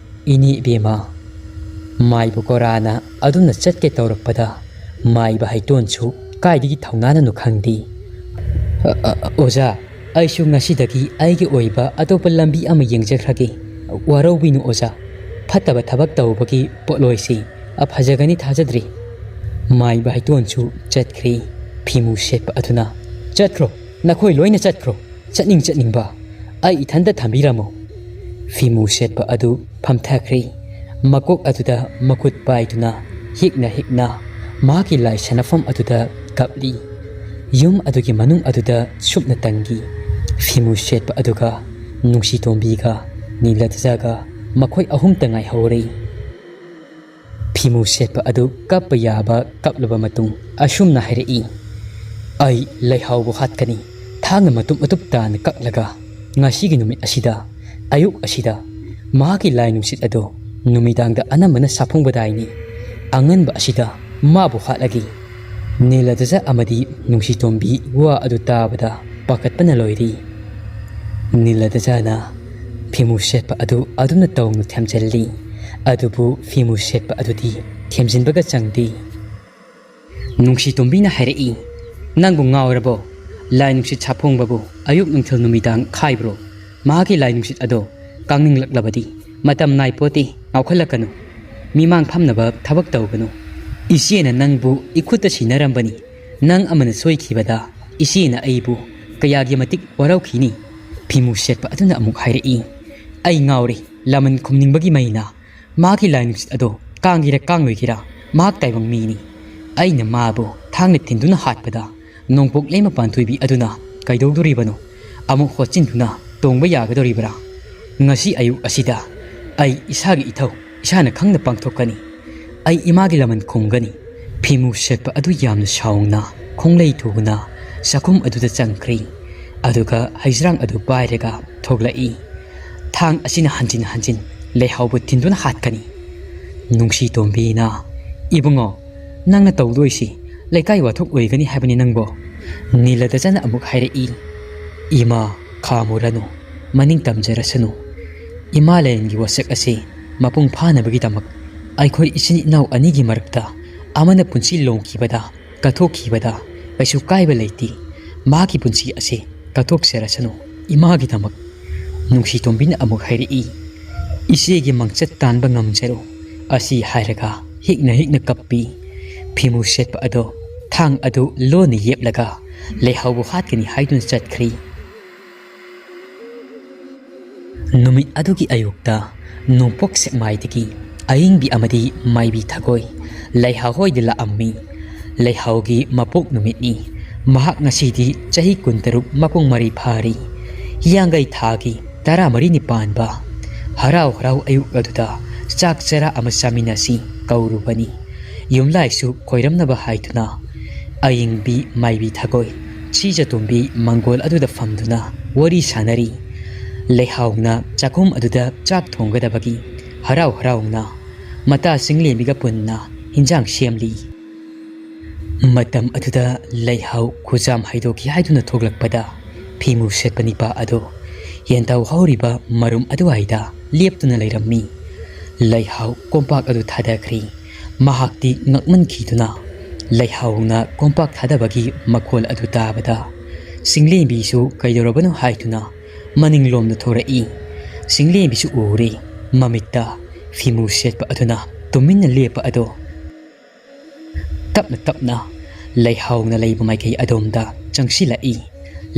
ꯏꯅꯦ ꯏꯕꯦꯝꯃ꯫" ꯃꯥꯏꯕ ꯀꯣꯔꯥꯅ ꯑꯗꯨꯝꯅ ꯆꯠꯀꯦ ꯇꯧꯔꯛꯄꯗ, ꯃꯥꯏꯕ ꯍꯩꯇꯣꯟꯁꯨ ꯀꯥꯏꯗꯒꯤ ꯊꯧꯅꯥꯅꯅꯣ ꯈꯪꯗꯦ, "ꯑ, ꯑ, ꯑ, ꯑꯣꯖꯥ, ꯑꯩꯁꯨ ꯉꯁꯤꯗꯒꯤ ꯑꯩꯒꯤ ꯑꯣꯏꯕ ꯑꯇꯣꯞꯄ ꯂꯝꯕꯤ ꯑꯃ ꯌꯦꯡꯖꯈ꯭ꯔꯒꯦ꯫ ꯋꯥꯔꯧꯕꯤꯅꯨ ꯑꯣꯖꯥ, ꯐꯠꯇꯕ ꯊꯕꯛ ꯇꯧꯕꯒꯤ ꯄꯣꯠꯂꯣꯏꯁꯤ ꯐꯖꯒꯅꯤ ꯊꯥꯖꯗ꯭ꯔꯤ꯫" ꯃꯥꯏꯕ ꯍꯩꯇꯣꯟꯁꯨ ꯆꯠꯈ꯭ꯔꯦ꯫ ꯐꯤꯃꯨ ꯁꯦꯠꯄ ꯑꯗꯨꯅ, "ꯆꯠꯈ꯭ꯔꯣ, ꯅꯈꯣꯏ ꯂꯣꯏꯅ ꯆꯠꯈ꯭ꯔꯣ꯫ ꯆꯠꯅꯤꯡ ꯆꯠꯅꯤꯡꯕ ꯑꯩ ꯏꯊꯟꯇ ꯊꯝꯕꯤꯔꯝꯃꯨ꯫" ꯐꯤꯃꯨ ꯁꯦꯠꯄ ꯑꯗꯨ ꯐꯝꯊꯈ꯭ꯔꯦ꯫ ꯃꯀꯣꯛ ꯑꯗꯨꯗ ꯃꯈꯨꯠ ꯄꯥꯏꯗꯨꯅ ꯍꯤꯛꯅ ꯍꯤꯛꯅ ꯃꯍꯥꯛꯀꯤ ꯂꯥꯏ ꯁꯥꯟꯅꯐꯝ ꯑꯗꯨꯗ ꯀꯞꯂꯤ꯫ ꯌꯨꯝ ꯑꯗꯨꯒꯤ ꯃꯅꯨꯡ ꯑꯗꯨꯗ ꯁꯨꯞꯅ ꯇꯪꯈꯤ꯫ ꯐꯤꯃꯨ ꯁꯦꯠꯄ ꯑꯗꯨꯒ ꯅꯨꯡꯁꯤ ꯇꯣꯝꯕꯤꯒ ꯅꯤꯂꯗꯖꯒ ꯃꯈꯣꯏ ꯑꯍꯨꯝꯇ ꯉꯥꯏꯍꯧꯔꯦ꯫ ꯐꯤꯃꯨ ꯁꯦꯠꯄ ꯑꯗꯨ ꯀꯞꯄ ꯌꯥꯕ ꯀꯞꯂꯕ ꯃꯇꯨꯡ ꯑꯁꯨꯝꯅ ꯍꯥꯏꯔꯛꯏ, "ꯑꯩ ꯂꯩꯍꯥꯎꯕꯨ ꯍꯥꯠꯀꯅꯤ꯫ ꯊꯥꯡꯅ ꯃꯇꯨꯞ ꯃꯇꯨꯞ ꯇꯥꯅ ꯀꯛꯂꯒ ꯉꯁꯤꯒꯤ ꯅꯨꯃꯤꯠ ꯑꯁꯤꯗ, ꯑꯌꯨꯛ ꯑꯁꯤꯗ ꯃꯍꯥꯛꯀꯤ ꯂꯥꯏ ꯅꯨꯡꯁꯤꯠ ꯑꯗꯣ ꯅꯨꯃꯤꯗꯥꯡꯗ ꯑꯅꯝꯕꯅ ꯁꯥꯐꯣꯡꯕꯗꯥꯏꯅꯤ꯫ ꯑꯉꯟꯕ ꯑꯁꯤꯗ ꯃꯥꯕꯨ ꯍꯥꯠꯂꯒꯦ꯫" ꯅꯤꯂꯗꯖ ꯑꯃꯗꯤ ꯅꯨꯡꯁꯤꯇꯣꯝꯕꯤ ꯋꯥ ꯑꯗꯨ ꯇꯥꯕꯗ ꯄꯥꯈꯠꯄꯅ ꯂꯣꯏꯔꯤ꯫ ꯅꯤꯂꯗꯖꯅ ꯐꯤꯃꯨ ꯁꯦꯠꯄ ꯑꯗꯨ ꯑꯗꯨꯝꯅ ꯇꯧꯅ ꯊꯦꯝꯖꯤꯜꯂꯤ꯫ ꯑꯗꯨꯕꯨ ꯐꯤꯃꯨ ꯁꯦꯠꯄ ꯑꯗꯨꯗꯤ ꯊꯦꯝꯖꯤꯟꯕꯒ ꯆꯪꯗꯦ꯫ ꯅꯨꯡꯁꯤꯇꯣꯝꯕꯤꯅ ꯍꯥꯏꯔꯛꯏ, "ꯅꯪꯕꯨ ꯉꯥꯎꯔꯕꯣ? ꯂꯥꯏ ꯅꯨꯡꯁꯤꯠ ꯁꯥꯐꯣꯡꯕꯕꯨ ꯑꯌꯨꯛ ꯅꯨꯡꯊꯤꯜ ꯅꯨꯃꯤꯗꯥꯡ ꯈꯥꯏꯕ꯭ꯔꯣ? ꯃꯍꯥꯛꯀꯤ ꯂꯥꯏ ꯅꯨꯡꯁꯤꯠ ꯑꯗꯣ ꯀꯥꯡꯅꯤꯡꯂꯛꯂꯕꯗꯤ ꯃꯇꯝ ꯅꯥꯏꯄꯣꯠꯇꯦ, ꯉꯥꯎꯈꯠꯂꯛꯀꯅꯨ꯫ ꯃꯤꯃꯥꯡ ꯐꯝꯅꯕ ꯊꯕꯛ ꯇꯧꯒꯅꯨ꯫ ꯏꯆꯦꯅ ꯅꯪꯕꯨ ꯏꯈꯨꯠꯇ ꯁꯤꯟꯅꯔꯝꯕꯅꯤ꯫ ꯅꯪ ꯑꯃꯅ ꯁꯣꯏꯈꯤꯕꯗ ꯏꯆꯦꯅ ꯑꯩꯕꯨ ꯀꯌꯥꯒꯤ ꯃꯇꯤꯛ ꯋꯥꯔꯧꯈꯤꯅꯤ?" ꯐꯤꯃꯨ ꯁꯦꯠꯄ ꯑꯗꯨꯅ ꯑꯃꯨꯛ ꯍꯥꯏꯔꯛꯏ꯫ ꯑꯩ ꯉꯥꯎꯔꯦ꯫ ꯂꯃꯟ ꯈꯨꯝꯅꯤꯡꯕꯒꯤ ꯃꯩꯅ ꯃꯍꯥꯛꯀꯤ ꯂꯥꯏ ꯅꯨꯡꯁꯤꯠ ꯑꯗꯣ ꯀꯥꯡꯒꯤꯔ ꯀꯥꯡꯂꯣꯏꯒꯤꯔ, ꯃꯍꯥꯛ ꯇꯥꯏꯕꯪ ꯃꯤꯅꯤ꯫ ꯑꯩꯅ ꯃꯥꯕꯨ ꯊꯥꯡꯅ ꯊꯤꯟꯗꯨꯅ ꯍꯥꯠꯄꯗ ꯅꯣꯡꯄꯣꯛ ꯂꯩꯃ ꯄꯥꯟꯊꯣꯏꯕꯤ ꯑꯗꯨꯅ ꯀꯩꯗꯧꯗꯣꯔꯤꯕꯅꯣ? ꯑꯃꯨꯛ ꯍꯣꯠꯆꯤꯟꯗꯨꯅ ꯇꯣꯡꯕ ꯌꯥꯒꯗꯣꯔꯤꯕ꯭ꯔꯥ? ꯉꯁꯤ ꯑꯌꯨꯛ ꯑꯁꯤꯗ ꯑꯩ ꯏꯁꯥꯒꯤ ꯏꯊꯧ ꯏꯁꯥꯅ ꯈꯪꯅ ꯄꯥꯡꯊꯣꯛꯀꯅꯤ꯫ ꯑꯩ ꯏꯃꯥꯒꯤ ꯂꯃꯟ ꯈꯨꯝꯒꯅꯤ꯫ ꯐꯤꯃꯨ ꯁꯦꯠꯄ ꯑꯗꯨ ꯌꯥꯝꯅ ꯁꯥꯎꯅ ꯈꯣꯡꯂꯩ ꯊꯨꯅ ꯆꯥꯛꯈꯨꯝ ꯑꯗꯨꯗ ꯆꯪꯈ꯭ꯔꯤ꯫ ꯑꯗꯨꯒ ꯍꯩꯖ꯭ꯔꯥꯡ ꯑꯗꯨ ꯄꯥꯏꯔꯒ ꯊꯣꯛꯂꯛꯏ꯫ ꯊꯥꯡ ꯑꯁꯤꯅ ꯍꯟꯖꯤꯟ ꯍꯟꯖꯤꯟ ꯂꯩꯍꯥꯎꯕꯨ ꯊꯤꯟꯗꯨꯅ ꯍꯥꯠꯀꯅꯤ꯫ ꯅꯨꯡꯁꯤ ꯇꯣꯝꯕꯤꯅ, "ꯏꯕꯨꯡꯉꯣ, ꯅꯪꯅ ꯇꯧꯗꯣꯏꯁꯤ ꯂꯩꯀꯥꯏ ꯋꯥꯊꯣꯛ ꯑꯣꯏꯒꯅꯤ ꯍꯥꯏꯕꯅꯤ ꯅꯪꯕꯣ?" ꯅꯤꯂꯗꯆꯅ ꯑꯃꯨꯛ ꯍꯥꯏꯔꯛꯏ꯫ "ꯏꯃꯥ, ꯈꯥꯝꯃꯨꯔꯅꯨ, ꯃꯅꯤꯡ ꯇꯝꯖꯔꯁꯅꯨ꯫ ꯏꯃꯥ ꯂꯥꯏꯔꯦꯟꯒꯤ ꯋꯥꯁꯛ ꯑꯁꯤ ꯃꯄꯨꯡ ꯐꯥꯅꯕꯒꯤꯗꯃꯛ ꯑꯩꯈꯣꯏ ꯏꯆꯤꯟ ꯏꯅꯥꯎ ꯑꯅꯤꯒꯤ ꯃꯔꯛꯇ ꯑꯃꯅ ꯄꯨꯟꯁꯤ ꯂꯣꯡꯈꯤꯕꯗ, ꯀꯠꯊꯣꯛꯈꯤꯕꯗ ꯀꯩꯁꯨ ꯀꯥꯏꯕ ꯂꯩꯇꯦ꯫ ꯃꯍꯥꯛꯀꯤ ꯄꯨꯟꯁꯤ ꯑꯁꯤ ꯀꯠꯊꯣꯛꯆꯔꯁꯅꯨ ꯏꯃꯥꯒꯤꯗꯃꯛ꯫" ꯅꯨꯡꯁꯤ ꯇꯣꯝꯕꯤꯅ ꯑꯃꯨꯛ ꯍꯥꯏꯔꯛꯏ, "ꯏꯆꯦꯒꯤ ꯃꯪꯆꯠ ꯇꯥꯟꯕ ꯉꯝꯖꯔꯣ꯫" ꯑꯁꯤ ꯍꯥꯏꯔꯒ ꯍꯤꯛꯅ ꯍꯤꯛꯅ ꯀꯞꯄꯤ꯫ ꯐꯤꯃꯨ ꯁꯦꯠꯄ ꯑꯗꯣ ꯊꯥꯡ ꯑꯗꯨ ꯂꯣꯟꯅ ꯌꯦꯞꯂꯒ ꯂꯩꯍꯥꯎꯕꯨ ꯍꯥꯠꯀꯅꯤ ꯍꯥꯏꯗꯨꯅ ꯆꯠꯈ꯭ꯔꯤ꯫ ꯅꯨꯃꯤꯠ ꯑꯗꯨꯒꯤ ꯑꯌꯨꯛꯇ ꯅꯣꯡꯄꯣꯛ ꯁꯦꯛꯃꯥꯏꯗꯒꯤ ꯑꯏꯪꯕꯤ ꯑꯃꯗꯤ ꯃꯥꯏꯕꯤ ꯊꯒꯣꯏ ꯂꯩꯍꯥꯎ ꯍꯣꯏꯗ ꯂꯥꯛꯑꯝꯃꯤ꯫ ꯂꯩꯍꯥꯎꯒꯤ ꯃꯄꯣꯛ ꯅꯨꯃꯤꯠꯅꯤ꯫ ꯃꯍꯥꯛ ꯉꯁꯤꯗꯤ ꯆꯍꯤ ꯀꯨꯟꯇꯔꯨꯛ ꯃꯄꯨꯡ ꯃꯔꯩ ꯐꯥꯔꯤ꯫ ꯍꯤꯌꯥꯡꯒꯩ ꯊꯥꯒꯤ ꯇꯔꯥꯃꯔꯤꯅꯤ ꯄꯥꯟꯕ꯫ ꯍꯔꯥꯎ ꯍꯔꯥꯎ ꯑꯌꯨꯛ ꯑꯗꯨꯗ ꯆꯥꯛ ꯆꯔꯥ ꯑꯃ ꯆꯥꯃꯤꯟꯅꯁꯤ ꯀꯧꯔꯨꯕꯅꯤ꯫ ꯌꯨꯝꯂꯥꯏꯁꯨ ꯈꯣꯏꯔꯝꯅꯕ ꯍꯥꯏꯗꯨꯅ ꯑꯏꯪꯕꯤ ꯃꯥꯏꯕꯤ ꯊꯒꯣꯏ ꯁꯤꯖꯇꯣꯝꯕꯤ ꯃꯪꯒꯣꯜ ꯑꯗꯨꯗ ꯐꯝꯗꯨꯅ ꯋꯥꯔꯤ ꯁꯥꯅꯔꯤ꯫ ꯂꯩꯍꯥꯎꯅ ꯆꯥꯛꯈꯨꯝ ꯑꯗꯨꯗ ꯆꯥꯛ ꯊꯣꯡꯒꯗꯕꯒꯤ ꯍꯔꯥꯎ ꯍꯔꯥꯎꯅ ꯃꯇꯥ ꯆꯤꯡꯂꯦꯝꯕꯤꯒ ꯄꯨꯟꯅ ꯍꯤꯟꯖꯥꯡ ꯁꯦꯝꯂꯤ꯫ ꯃꯇꯝ ꯑꯗꯨꯗ ꯂꯩꯍꯥꯎ ꯈꯨꯖꯥꯝ ꯍꯩꯗꯣꯛꯈꯤ ꯍꯥꯏꯗꯨꯅ ꯊꯣꯛꯂꯛꯄꯗ ꯐꯤꯃꯨ ꯁꯦꯠꯄ ꯅꯤꯄꯥ ꯑꯗꯨ ꯌꯦꯟꯊꯧ ꯍꯧꯔꯤꯕ ꯃꯔꯨꯝ ꯑꯗꯨꯋꯥꯏꯗ ꯂꯦꯞꯇꯨꯅ ꯂꯩꯔꯝꯃꯤ꯫ ꯂꯩꯍꯥꯎ ꯀꯣꯝꯄꯥꯛ ꯑꯗꯨ ꯊꯥꯗꯈ꯭ꯔꯤ꯫ ꯃꯍꯥꯛꯇꯤ ꯉꯛꯃꯟꯈꯤꯗꯨꯅ ꯂꯩꯍꯥꯎꯅ ꯀꯣꯝꯄꯥꯛ ꯊꯥꯗꯕꯒꯤ ꯃꯈꯣꯜ ꯑꯗꯨ ꯇꯥꯕꯗ ꯆꯤꯡꯂꯦꯝꯕꯤꯁꯨ ꯀꯩꯗꯧꯔꯕꯅꯣ ꯍꯥꯏꯗꯨꯅ ꯃꯅꯤꯡꯂꯣꯝꯗ ꯊꯣꯔꯛꯏ꯫ ꯆꯤꯡꯂꯦꯝꯕꯤꯁꯨ ꯎꯔꯦ꯫ ꯃꯃꯤꯠꯇ ꯐꯤꯃꯨ ꯁꯦꯠꯄ ꯑꯗꯨꯅ ꯇꯨꯃꯤꯟꯅ ꯂꯦꯞꯄ ꯑꯗꯣ ꯇꯞꯅ ꯇꯞꯅ ꯂꯩꯍꯥꯎꯅ ꯂꯩꯕ ꯃꯥꯏꯀꯩ ꯑꯗꯣꯝꯗ ꯆꯪꯁꯤꯜꯂꯛꯏ꯫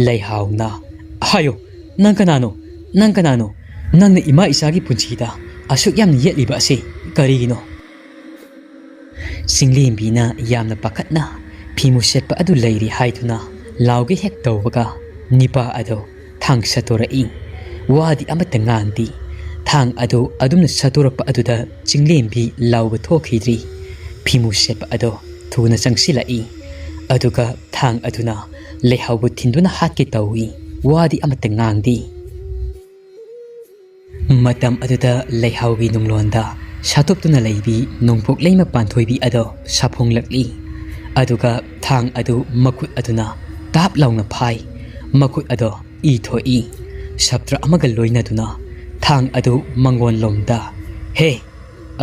ꯂꯩꯍꯥꯎꯅ, "ꯍꯥꯏꯌꯣ, ꯅꯪ ꯀꯅꯥꯅꯣ? ꯅꯪ ꯀꯅꯥꯅꯣ? ꯅꯪꯅ ꯏꯃꯥ ꯏꯆꯥꯒꯤ ꯄꯨꯟꯁꯤꯗ ꯑꯁꯨꯛ ꯌꯥꯝꯅ ꯌꯦꯠꯂꯤꯕ ꯑꯁꯤ ꯀꯔꯤꯒꯤꯅꯣ?" ꯆꯤꯡꯂꯦꯝꯕꯤꯅ ꯌꯥꯝꯅ ꯄꯥꯈꯠꯅ ꯐꯤꯃꯨ ꯁꯦꯠꯄ ꯑꯗꯨ ꯂꯩꯔꯤ ꯍꯥꯏꯗꯨꯅ ꯂꯥꯎꯒꯦ ꯍꯦꯛ ꯇꯧꯕꯒ, ꯅꯤꯄꯥ ꯑꯗꯣ ꯊꯥꯡ ꯁꯠꯇꯣꯔꯛꯏ꯫ ꯋꯥꯗꯤ ꯑꯃꯠꯇ ꯉꯥꯡꯗꯦ꯫ ꯊꯥꯡ ꯑꯗꯨ ꯑꯗꯨꯝꯅ ꯁꯠꯇꯣꯔꯛꯄ ꯑꯗꯨꯗ ꯆꯤꯡꯂꯦꯝꯕꯤ ꯂꯥꯎꯕ ꯊꯣꯛꯈꯤꯗ꯭ꯔꯤ꯫ ꯐꯤꯃꯨ ꯁꯦꯠꯄ ꯑꯗꯣ ꯊꯨꯅ ꯆꯪꯁꯤꯜꯂꯛꯏ꯫ ꯑꯗꯨꯒ ꯊꯥꯡ ꯑꯗꯨꯅ ꯂꯩꯍꯥꯎꯕꯨ ꯊꯤꯟꯗꯨꯅ ꯍꯥꯠꯀꯦ ꯇꯧꯏ꯫ ꯋꯥꯗꯤ ꯑꯃꯠꯇ ꯉꯥꯡꯗꯦ꯫ ꯃꯇꯝ ꯑꯗꯨꯗ ꯂꯩꯍꯥꯎꯒꯤ ꯅꯨꯡꯂꯣꯟꯗ ꯁꯥꯇꯨꯞꯇꯨꯅ ꯂꯩꯕꯤ ꯅꯣꯡꯄꯣꯛ ꯂꯩꯃ ꯄꯥꯟꯊꯣꯏꯕꯤ ꯑꯗꯣ ꯁꯥꯐꯣꯡꯂꯛꯂꯤ꯫ ꯑꯗꯨꯒ ꯊꯥꯡ ꯑꯗꯨ ꯃꯈꯨꯠ ꯑꯗꯨꯅ ꯇꯥꯞ ꯂꯥꯎꯅ ꯐꯥꯏ꯫ ꯃꯈꯨꯠ ꯑꯗꯣ ꯏ ꯊꯣꯛꯏ꯫ ꯁꯞꯇ꯭ꯔ ꯑꯃꯒ ꯂꯣꯏꯅꯗꯨꯅ ꯊꯥꯡ ꯑꯗꯨ ꯃꯉꯣꯟꯂꯣꯝꯗ, "ꯍꯦ!"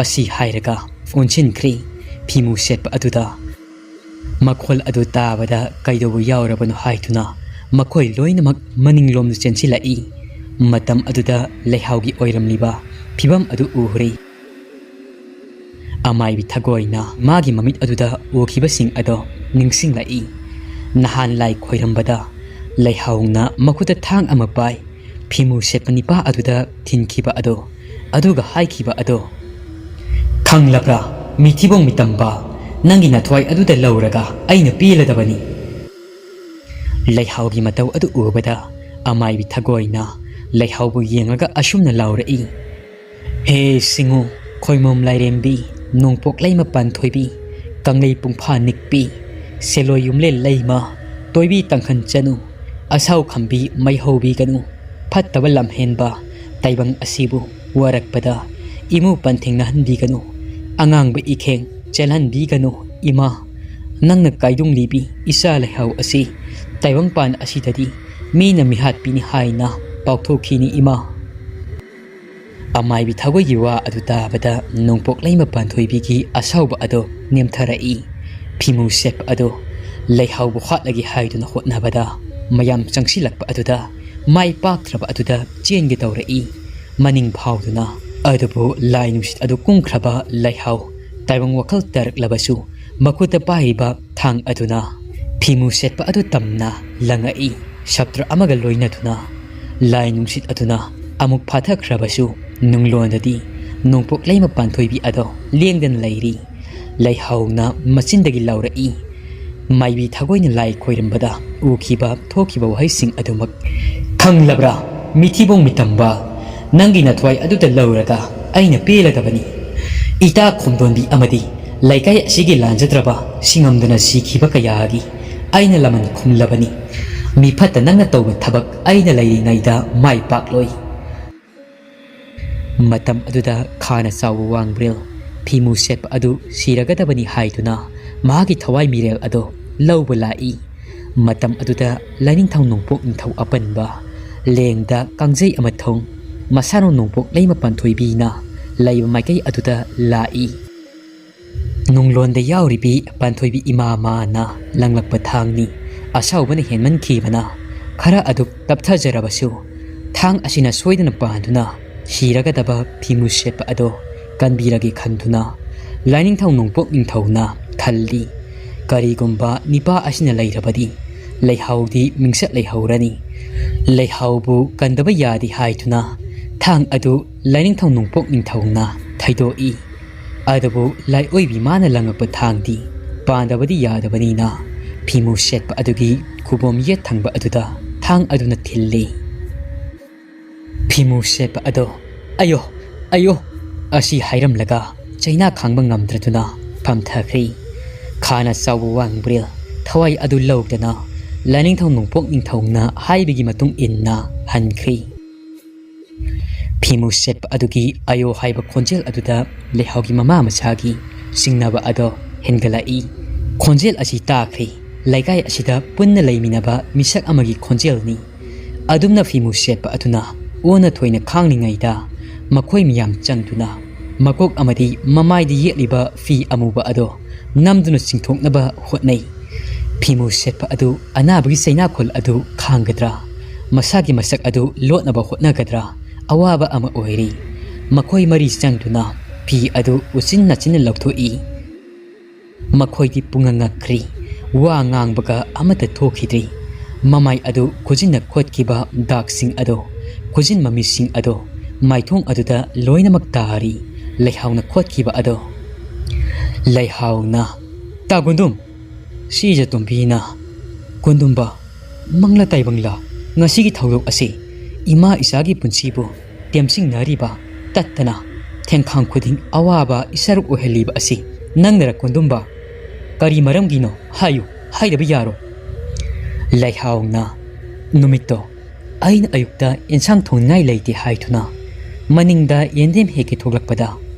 ꯑꯁꯤ ꯍꯥꯏꯔꯒ ꯑꯣꯟꯁꯤꯟꯈ꯭ꯔꯦ꯫ ꯐꯤꯃꯨ ꯁꯦꯠꯄ ꯑꯗꯨꯗ ꯃꯈꯣꯜ ꯑꯗꯨ ꯇꯥꯕꯗ ꯀꯩꯗꯧꯕ ꯌꯥꯎꯔꯕꯅꯣ ꯍꯥꯏꯗꯨꯅ ꯃꯈꯣꯏ ꯂꯣꯏꯅꯃꯛ ꯃꯅꯤꯡꯂꯣꯝꯗ ꯆꯦꯟꯁꯤꯜꯂꯛꯏ꯫ ꯃꯇꯝ ꯑꯗꯨꯗ ꯂꯩꯍꯥꯎꯒꯤ ꯑꯣꯏꯔꯝꯂꯤꯕ ꯐꯤꯕꯝ ꯑꯗꯨ ꯎꯈ꯭ꯔꯦ꯫ ꯑꯃꯥꯏꯕꯤ ꯊꯒꯣꯏꯅ ꯃꯥꯒꯤ ꯃꯃꯤꯠ ꯑꯗꯨꯗ ꯎꯈꯤꯕꯁꯤꯡ ꯑꯗꯣ ꯅꯤꯡꯁꯤꯡꯂꯛꯏ꯫ ꯅꯍꯥꯟ ꯂꯥꯏ ꯈꯣꯏꯔꯝꯕꯗ ꯂꯩꯍꯥꯎꯅ ꯃꯈꯨꯠꯇ ꯊꯥꯡ ꯑꯃ ꯄꯥꯏ, ꯐꯤꯃꯨ ꯁꯦꯠꯄ ꯅꯤꯄꯥ ꯑꯗꯨꯗ ꯊꯤꯟꯈꯤꯕ ꯑꯗꯣ, ꯑꯗꯨꯒ ꯍꯥꯏꯈꯤꯕ ꯑꯗꯣ, "ꯈꯪꯂꯕ꯭ꯔꯥ, ꯃꯤꯊꯤꯕꯣꯡ ꯃꯤꯇꯝꯕ, ꯅꯪꯒꯤ ꯅꯊ꯭ꯋꯥꯏ ꯑꯗꯨꯗ ꯂꯧꯔꯒ ꯑꯩꯅ ꯄꯦꯜꯂꯗꯕꯅꯤ"꯫ ꯂꯩꯍꯥꯎꯒꯤ ꯃꯇꯧ ꯑꯗꯨ ꯎꯕꯗ ꯑꯃꯥꯏꯕꯤ ꯊꯒꯣꯏꯅ ꯂꯩꯍꯥꯎꯕꯨ ꯌꯦꯡꯂꯒ ꯑꯁꯨꯝꯅ ꯂꯥꯎꯔꯛꯏ, "ꯍꯦ ꯁꯤꯡꯉꯨ, ꯈꯣꯏꯃꯣꯝ ꯂꯥꯏꯔꯦꯝꯕꯤ, ꯅꯣꯡꯄꯣꯛ ꯂꯩꯃ ꯄꯥꯟꯊꯣꯏꯕꯤ, ꯀꯪꯂꯩ ꯄꯨꯡꯐꯥ ꯅꯤꯛꯄꯤ, ꯁꯦꯂꯣꯏ ꯌꯨꯝꯂꯦꯜ ꯂꯩꯃ, ꯇꯣꯏꯕꯤ ꯇꯥꯡꯈꯟ ꯆꯅꯨ, ꯑꯁꯥꯎ ꯈꯝꯕꯤ ꯃꯩꯍꯧꯕꯤꯒꯅꯨ, ꯐꯠꯇꯕ ꯂꯝꯍꯦꯟꯕ, ꯇꯥꯏꯕꯪ ꯑꯁꯤꯕꯨ ꯋꯥꯔꯛꯄꯗ ꯏꯃꯨ ꯄꯟꯊꯦꯡꯅꯍꯟꯕꯤꯒꯅꯨ, ꯑꯉꯥꯡꯕ ꯏꯈꯦꯡ ꯆꯦꯜꯍꯟꯕꯤꯒꯅꯨ, ꯏꯃꯥ꯫ ꯅꯪꯅ ꯀꯥꯏꯗꯨꯡꯂꯤꯕꯤ ꯏꯆꯥ ꯂꯩꯍꯥꯎ ꯑꯁꯤ ꯇꯥꯏꯕꯪꯄꯥꯟ ꯑꯁꯤꯗꯗꯤ ꯃꯤꯅ ꯃꯤꯍꯥꯠꯄꯤꯅꯤ ꯍꯥꯏꯅ ꯄꯥꯎꯊꯣꯛꯈꯤꯅꯤ, ꯏꯃꯥ"꯫ ꯑꯃꯥꯏꯕꯤ ꯊꯒꯣꯏꯒꯤ ꯋꯥ ꯑꯗꯨ ꯇꯥꯕꯗ ꯅꯣꯡꯄꯣꯛ ꯂꯩꯃ ꯄꯥꯟꯊꯣꯏꯕꯤꯒꯤ ꯑꯁꯥꯎꯕ ꯑꯗꯣ ꯅꯦꯝꯊꯔꯛꯏ꯫ ꯐꯤꯃꯨ ꯁꯦꯠꯄ ꯑꯗꯣ ꯂꯩꯍꯥꯎꯕꯨ ꯍꯥꯠꯂꯒꯦ ꯍꯥꯏꯗꯨꯅ ꯍꯣꯠꯅꯕꯗ ꯃꯌꯥꯝ ꯆꯪꯁꯤꯜꯂꯛꯄ ꯑꯗꯨꯗ ꯃꯥꯏ ꯄꯥꯛꯇ꯭ꯔꯕ ꯑꯗꯨꯗ ꯆꯦꯟꯒꯦ ꯇꯧꯔꯛꯏ꯫ ꯃꯅꯤꯡ ꯐꯥꯎꯗꯨꯅ꯫ ꯑꯗꯨꯕꯨ ꯂꯥꯏ ꯅꯨꯡꯁꯤꯠ ꯑꯗꯨ ꯀꯨꯝꯈ꯭ꯔꯕ ꯂꯩꯍꯥꯎ ꯇꯥꯏꯕꯪ ꯋꯥꯈꯜ ꯇꯥꯔꯛꯂꯕꯁꯨ, ꯃꯈꯨꯠꯇ ꯄꯥꯏꯔꯤꯕ ꯊꯥꯡ ꯑꯗꯨꯅ ꯐꯤꯃꯨ ꯁꯦꯠꯄ ꯑꯗꯨ ꯇꯝꯅ ꯂꯪꯉꯛꯏ꯫ ꯁꯞꯇ꯭ꯔ ꯑꯃꯒ ꯂꯣꯏꯅꯗꯨꯅ ꯂꯥꯏ ꯅꯨꯡꯁꯤꯠ ꯑꯗꯨꯅ ꯑꯃꯨꯛ ꯐꯥꯊꯈ꯭ꯔꯕꯁꯨ, ꯅꯨꯡꯂꯣꯟꯗꯗꯤ ꯅꯣꯡꯄꯣꯛ ꯂꯩꯃ ꯄꯥꯟꯊꯣꯏꯕꯤ ꯑꯗꯣ ꯂꯦꯡꯗꯅ ꯂꯩꯔꯤ꯫ ꯂꯩꯍꯥꯎꯅ ꯃꯆꯤꯟꯗꯒꯤ ꯂꯥꯎꯔꯛꯏ꯫ ꯃꯥꯏꯕꯤ ꯊꯒꯣꯏꯅ ꯂꯥꯏ ꯈꯣꯏꯔꯝꯕꯗ ꯎꯈꯤꯕ ꯊꯣꯛꯈꯤꯕ ꯋꯥꯍꯩꯁꯤꯡ ꯑꯗꯨꯃꯛ꯫ "ꯈꯪꯂꯕ꯭ꯔꯥ, ꯃꯤꯊꯤꯕꯣꯡ ꯃꯤꯇꯝꯕ? ꯅꯪꯒꯤ ꯅꯊ꯭ꯋꯥꯏ ꯑꯗꯨꯗ ꯂꯧꯔꯒ ꯑꯩꯅ ꯄꯦꯜꯂꯗꯕꯅꯤ꯫ ꯏꯇꯥ ꯈꯣꯝꯗꯣꯟꯕꯤ ꯑꯃꯗꯤ ꯂꯩꯀꯥꯏ ꯑꯁꯤꯒꯤ ꯂꯥꯟꯖꯗ꯭ꯔꯕ ꯁꯤꯡꯉꯝꯗꯅ ꯁꯤꯈꯤꯕ ꯀꯌꯥꯒꯤ ꯑꯩꯅ ꯂꯃꯟ ꯈꯨꯝꯂꯕꯅꯤ꯫ ꯃꯤꯐꯠꯇ ꯅꯪꯅ ꯇꯧꯕ ꯊꯕꯛ ꯑꯩꯅ ꯂꯩꯔꯤꯉꯩꯗ ꯃꯥꯏ ꯄꯥꯛꯂꯣꯏ꯫" ꯃꯇꯝ ꯑꯗꯨꯗ ꯈꯥꯅ ꯆꯥꯎꯕ ꯋꯥꯡꯕ꯭ꯔꯦꯜ ꯐꯤꯃꯨ ꯁꯦꯠꯄ ꯑꯗꯨ ꯁꯤꯔꯒꯗꯕꯅꯤ ꯍꯥꯏꯗꯨꯅ ꯃꯍꯥꯛꯀꯤ ꯊꯋꯥꯏ ꯃꯤꯔꯦꯜ ꯑꯗꯨ ꯂꯧꯕ ꯂꯥꯛꯏ꯫ ꯃꯇꯝ ꯑꯗꯨꯗ ꯂꯥꯏꯅꯤꯡꯊꯧ ꯅꯣꯡꯄꯣꯛ ꯅꯤꯡꯊꯧ ꯑꯄꯟꯕ ꯂꯦꯡꯗ ꯀꯥꯡꯖꯩ ꯑꯃ ꯊꯣꯡ ꯃꯁꯥꯅꯧ ꯅꯣꯡꯄꯣꯛ ꯂꯩꯃ ꯄꯥꯟꯊꯣꯏꯕꯤꯅ ꯂꯩꯕ ꯃꯥꯏꯀꯩ ꯑꯗꯨꯗ ꯂꯥꯛꯏ꯫ ꯅꯨꯡꯂꯣꯟꯗ ꯌꯥꯎꯔꯤꯕꯤ ꯄꯥꯟꯊꯣꯏꯕꯤ ꯏꯃꯥ ꯃꯥꯅ ꯂꯪꯂꯛꯄ ꯊꯥꯡꯅꯤ꯫ ꯑꯁꯥꯎꯕꯅ ꯍꯦꯟꯃꯟꯈꯤꯕꯅ ꯈꯔ ꯑꯗꯨ ꯇꯞꯊꯖꯔꯕꯁꯨ, ꯊꯥꯡ ꯑꯁꯤꯅ ꯁꯣꯏꯗꯅ ꯄꯥꯟꯗꯨꯅ ꯁꯤꯔꯒꯗꯕ ꯐꯤꯃꯨ ꯁꯦꯠꯄ ꯑꯗꯣ ꯀꯟꯕꯤꯔꯒꯦ ꯈꯟꯗꯨꯅ ꯂꯥꯏꯅꯤꯡꯊꯧ ꯅꯣꯡꯄꯣꯛ ꯅꯤꯡꯊꯧꯅ ꯈꯜꯂꯤ꯫ ꯀꯔꯤꯒꯨꯝꯕ ꯅꯤꯄꯥ ꯑꯁꯤꯅ ꯂꯩꯔꯕꯗꯤ ꯂꯩꯍꯥꯎꯗꯤ ꯃꯤꯡꯆꯠ ꯂꯩꯍꯧꯔꯅꯤ꯫ ꯂꯩꯍꯥꯎꯕꯨ ꯀꯟꯗꯕ ꯌꯥꯗꯦ ꯍꯥꯏꯗꯨꯅ ꯊꯥꯡ ꯑꯗꯨ ꯂꯥꯏꯅꯤꯡꯊꯧ ꯅꯣꯡꯄꯣꯛ ꯅꯤꯡꯊꯧꯅ ꯊꯩꯗꯣꯛꯏ꯫ ꯑꯗꯨꯕꯨ ꯂꯥꯏꯑꯣꯏꯕꯤ ꯃꯥꯅ ꯂꯪꯉꯛꯄ ꯊꯥꯡꯗꯤ ꯄꯥꯟꯗꯕꯗꯤ ꯌꯥꯗꯕꯅꯤꯅ ꯐꯤꯃꯨ ꯁꯦꯠꯄ ꯑꯗꯨꯒꯤ ꯈꯨꯕꯣꯝ ꯌꯦꯠ ꯊꯪꯕ ꯑꯗꯨꯗ ꯊꯥꯡ ꯑꯗꯨꯅ ꯊꯤꯜꯂꯤ꯫ ꯐꯤꯃꯨ ꯁꯦꯠꯄ ꯑꯗꯣ "ꯑꯌꯣ, ꯑꯌꯣ" ꯑꯁꯤ ꯍꯥꯏꯔꯝꯂꯒ ꯆꯩꯅꯥ ꯈꯥꯡꯕ ꯉꯝꯗ꯭ꯔꯗꯨꯅ ꯐꯝꯊꯈ꯭ꯔꯦ꯫ ꯈꯥꯅ ꯆꯥꯎꯕ ꯋꯥꯡꯕ꯭ꯔꯦꯜ ꯊꯋꯥꯏ ꯑꯗꯨ ꯂꯧꯗꯅ ꯂꯥꯏꯅꯤꯡꯊꯧ ꯅꯣꯡꯄꯣꯛ ꯅꯤꯡꯊꯧꯅ ꯍꯥꯏꯕꯒꯤ ꯃꯇꯨꯡ ꯏꯟꯅ ꯍꯟꯈ꯭ꯔꯦ꯫ ꯐꯤꯃꯨ ꯁꯦꯠꯄ ꯑꯗꯨꯒꯤ "ꯑꯌꯣ" ꯍꯥꯏꯕ ꯈꯣꯟꯖꯦꯜ ꯑꯗꯨꯗ ꯂꯩꯍꯥꯎꯒꯤ ꯃꯃꯥ ꯃꯆꯥꯒꯤ ꯆꯤꯡꯅꯕ ꯑꯗꯣ ꯍꯦꯟꯒꯠꯂꯛꯏ꯫ ꯈꯣꯟꯖꯦꯜ ꯑꯁꯤ ꯇꯥꯈ꯭ꯔꯦ꯫ ꯂꯩꯀꯥꯏ ꯑꯁꯤꯗ ꯄꯨꯟꯅ ꯂꯩꯃꯤꯟꯅꯕ ꯃꯤꯁꯛ ꯑꯃꯒꯤ ꯈꯣꯟꯖꯦꯜꯅꯤ꯫ ꯑꯗꯨꯝꯅ ꯐꯤꯃꯨ ꯁꯦꯠꯄ ꯑꯗꯨꯅ ꯑꯣꯟꯅ ꯊꯣꯏꯅ ꯈꯥꯡꯂꯤꯉꯩꯗ, ꯃꯈꯣꯏ ꯃꯤꯌꯥꯝ ꯆꯪꯗꯨꯅ ꯃꯀꯣꯛ ꯑꯃꯗꯤ ꯃꯃꯥꯏꯗ ꯌꯦꯠꯂꯤꯕ ꯐꯤ ꯑꯃꯨꯕ ꯑꯗꯣ ꯅꯝꯗꯨꯅ ꯆꯤꯡꯊꯣꯛꯅꯕ ꯍꯣꯠꯅꯩ꯫ ꯐꯤꯃꯨ ꯁꯦꯠꯄ ꯑꯗꯨ ꯑꯅꯥꯕꯒꯤ ꯆꯩꯅꯥꯈꯣꯜ ꯑꯗꯨ ꯈꯥꯡꯒꯗ꯭ꯔꯥ? ꯃꯁꯥꯒꯤ ꯃꯁꯛ ꯑꯗꯨ ꯂꯣꯠꯅꯕ ꯍꯣꯠꯅꯒꯗ꯭ꯔꯥ? ꯑꯋꯥꯕ ꯑꯃ ꯑꯣꯏꯔꯤ꯫ ꯃꯈꯣꯏ ꯃꯔꯤ ꯆꯪꯗꯨꯅ ꯐꯤ ꯑꯗꯨ ꯎꯆꯤꯟ ꯅꯥꯆꯤꯟꯅ ꯂꯧꯊꯣꯛꯏ꯫ ꯃꯈꯣꯏꯗꯤ ꯄꯨꯡꯉꯛ ꯉꯛꯈ꯭ꯔꯤ꯫ ꯋꯥ ꯉꯥꯡꯕꯒ ꯑꯃꯠꯇ ꯊꯣꯛꯈꯤꯗ꯭ꯔꯤ꯫ ꯃꯃꯥꯏ ꯑꯗꯨ ꯈꯨꯖꯤꯟꯅ ꯈꯣꯠꯈꯤꯕ ꯗꯥꯛꯁꯤꯡ ꯑꯗꯣ, ꯈꯨꯖꯤꯟ ꯃꯃꯤꯁꯤꯡ ꯑꯗꯣ ꯃꯥꯏꯊꯣꯡ ꯑꯗꯨꯗ ꯂꯣꯏꯅꯃꯛ ꯇꯥꯔꯤ꯫ ꯂꯩꯍꯥꯎꯅ ꯈꯣꯠꯈꯤꯕ ꯑꯗꯣ꯫ ꯂꯩꯍꯥꯎꯅ, "ꯇꯥ ꯀꯨꯟꯗꯨꯝ!" ꯁꯤꯖꯇꯣꯝꯕꯤꯅ, "ꯀꯨꯟꯗꯨꯝꯕ, ꯃꯪꯂꯥ ꯇꯥꯏꯕꯪꯂꯥ, ꯉꯁꯤꯒꯤ ꯊꯧꯗꯣꯛ ꯑꯁꯤ ꯏꯃꯥ ꯏꯆꯥꯒꯤ ꯄꯨꯟꯁꯤꯕꯨ ꯇꯦꯝꯁꯤꯡꯅꯔꯤꯕ, ꯇꯠꯇꯅ ꯊꯦꯡꯈꯥꯡ ꯈꯨꯗꯤꯡ ꯑꯋꯥꯕ ꯏꯁꯥꯔꯨꯛ ꯑꯣꯏꯍꯜꯂꯤꯕ ꯑꯁꯤ ꯅꯪꯅꯔ ꯀꯨꯟꯗꯨꯝꯕ? ꯀꯔꯤ ꯃꯔꯝꯒꯤꯅꯣ? ꯍꯥꯏꯌꯨ, ꯍꯥꯏꯗꯕ ꯌꯥꯔꯣꯏ꯫" ꯂꯩꯍꯥꯎꯅ, "ꯅꯨꯃꯤꯠꯇꯣ ꯑꯩꯅ ꯑꯌꯨꯛꯇ ꯏꯟꯁꯥꯡ ꯊꯣꯡꯅꯤꯡꯉꯥꯏ ꯂꯩꯇꯦ ꯍꯥꯏꯗꯨꯅ ꯃꯅꯤꯡꯗ ꯌꯦꯟꯗꯦꯝ ꯍꯦꯛꯀꯦ ꯊꯣꯛꯂꯛꯄꯗ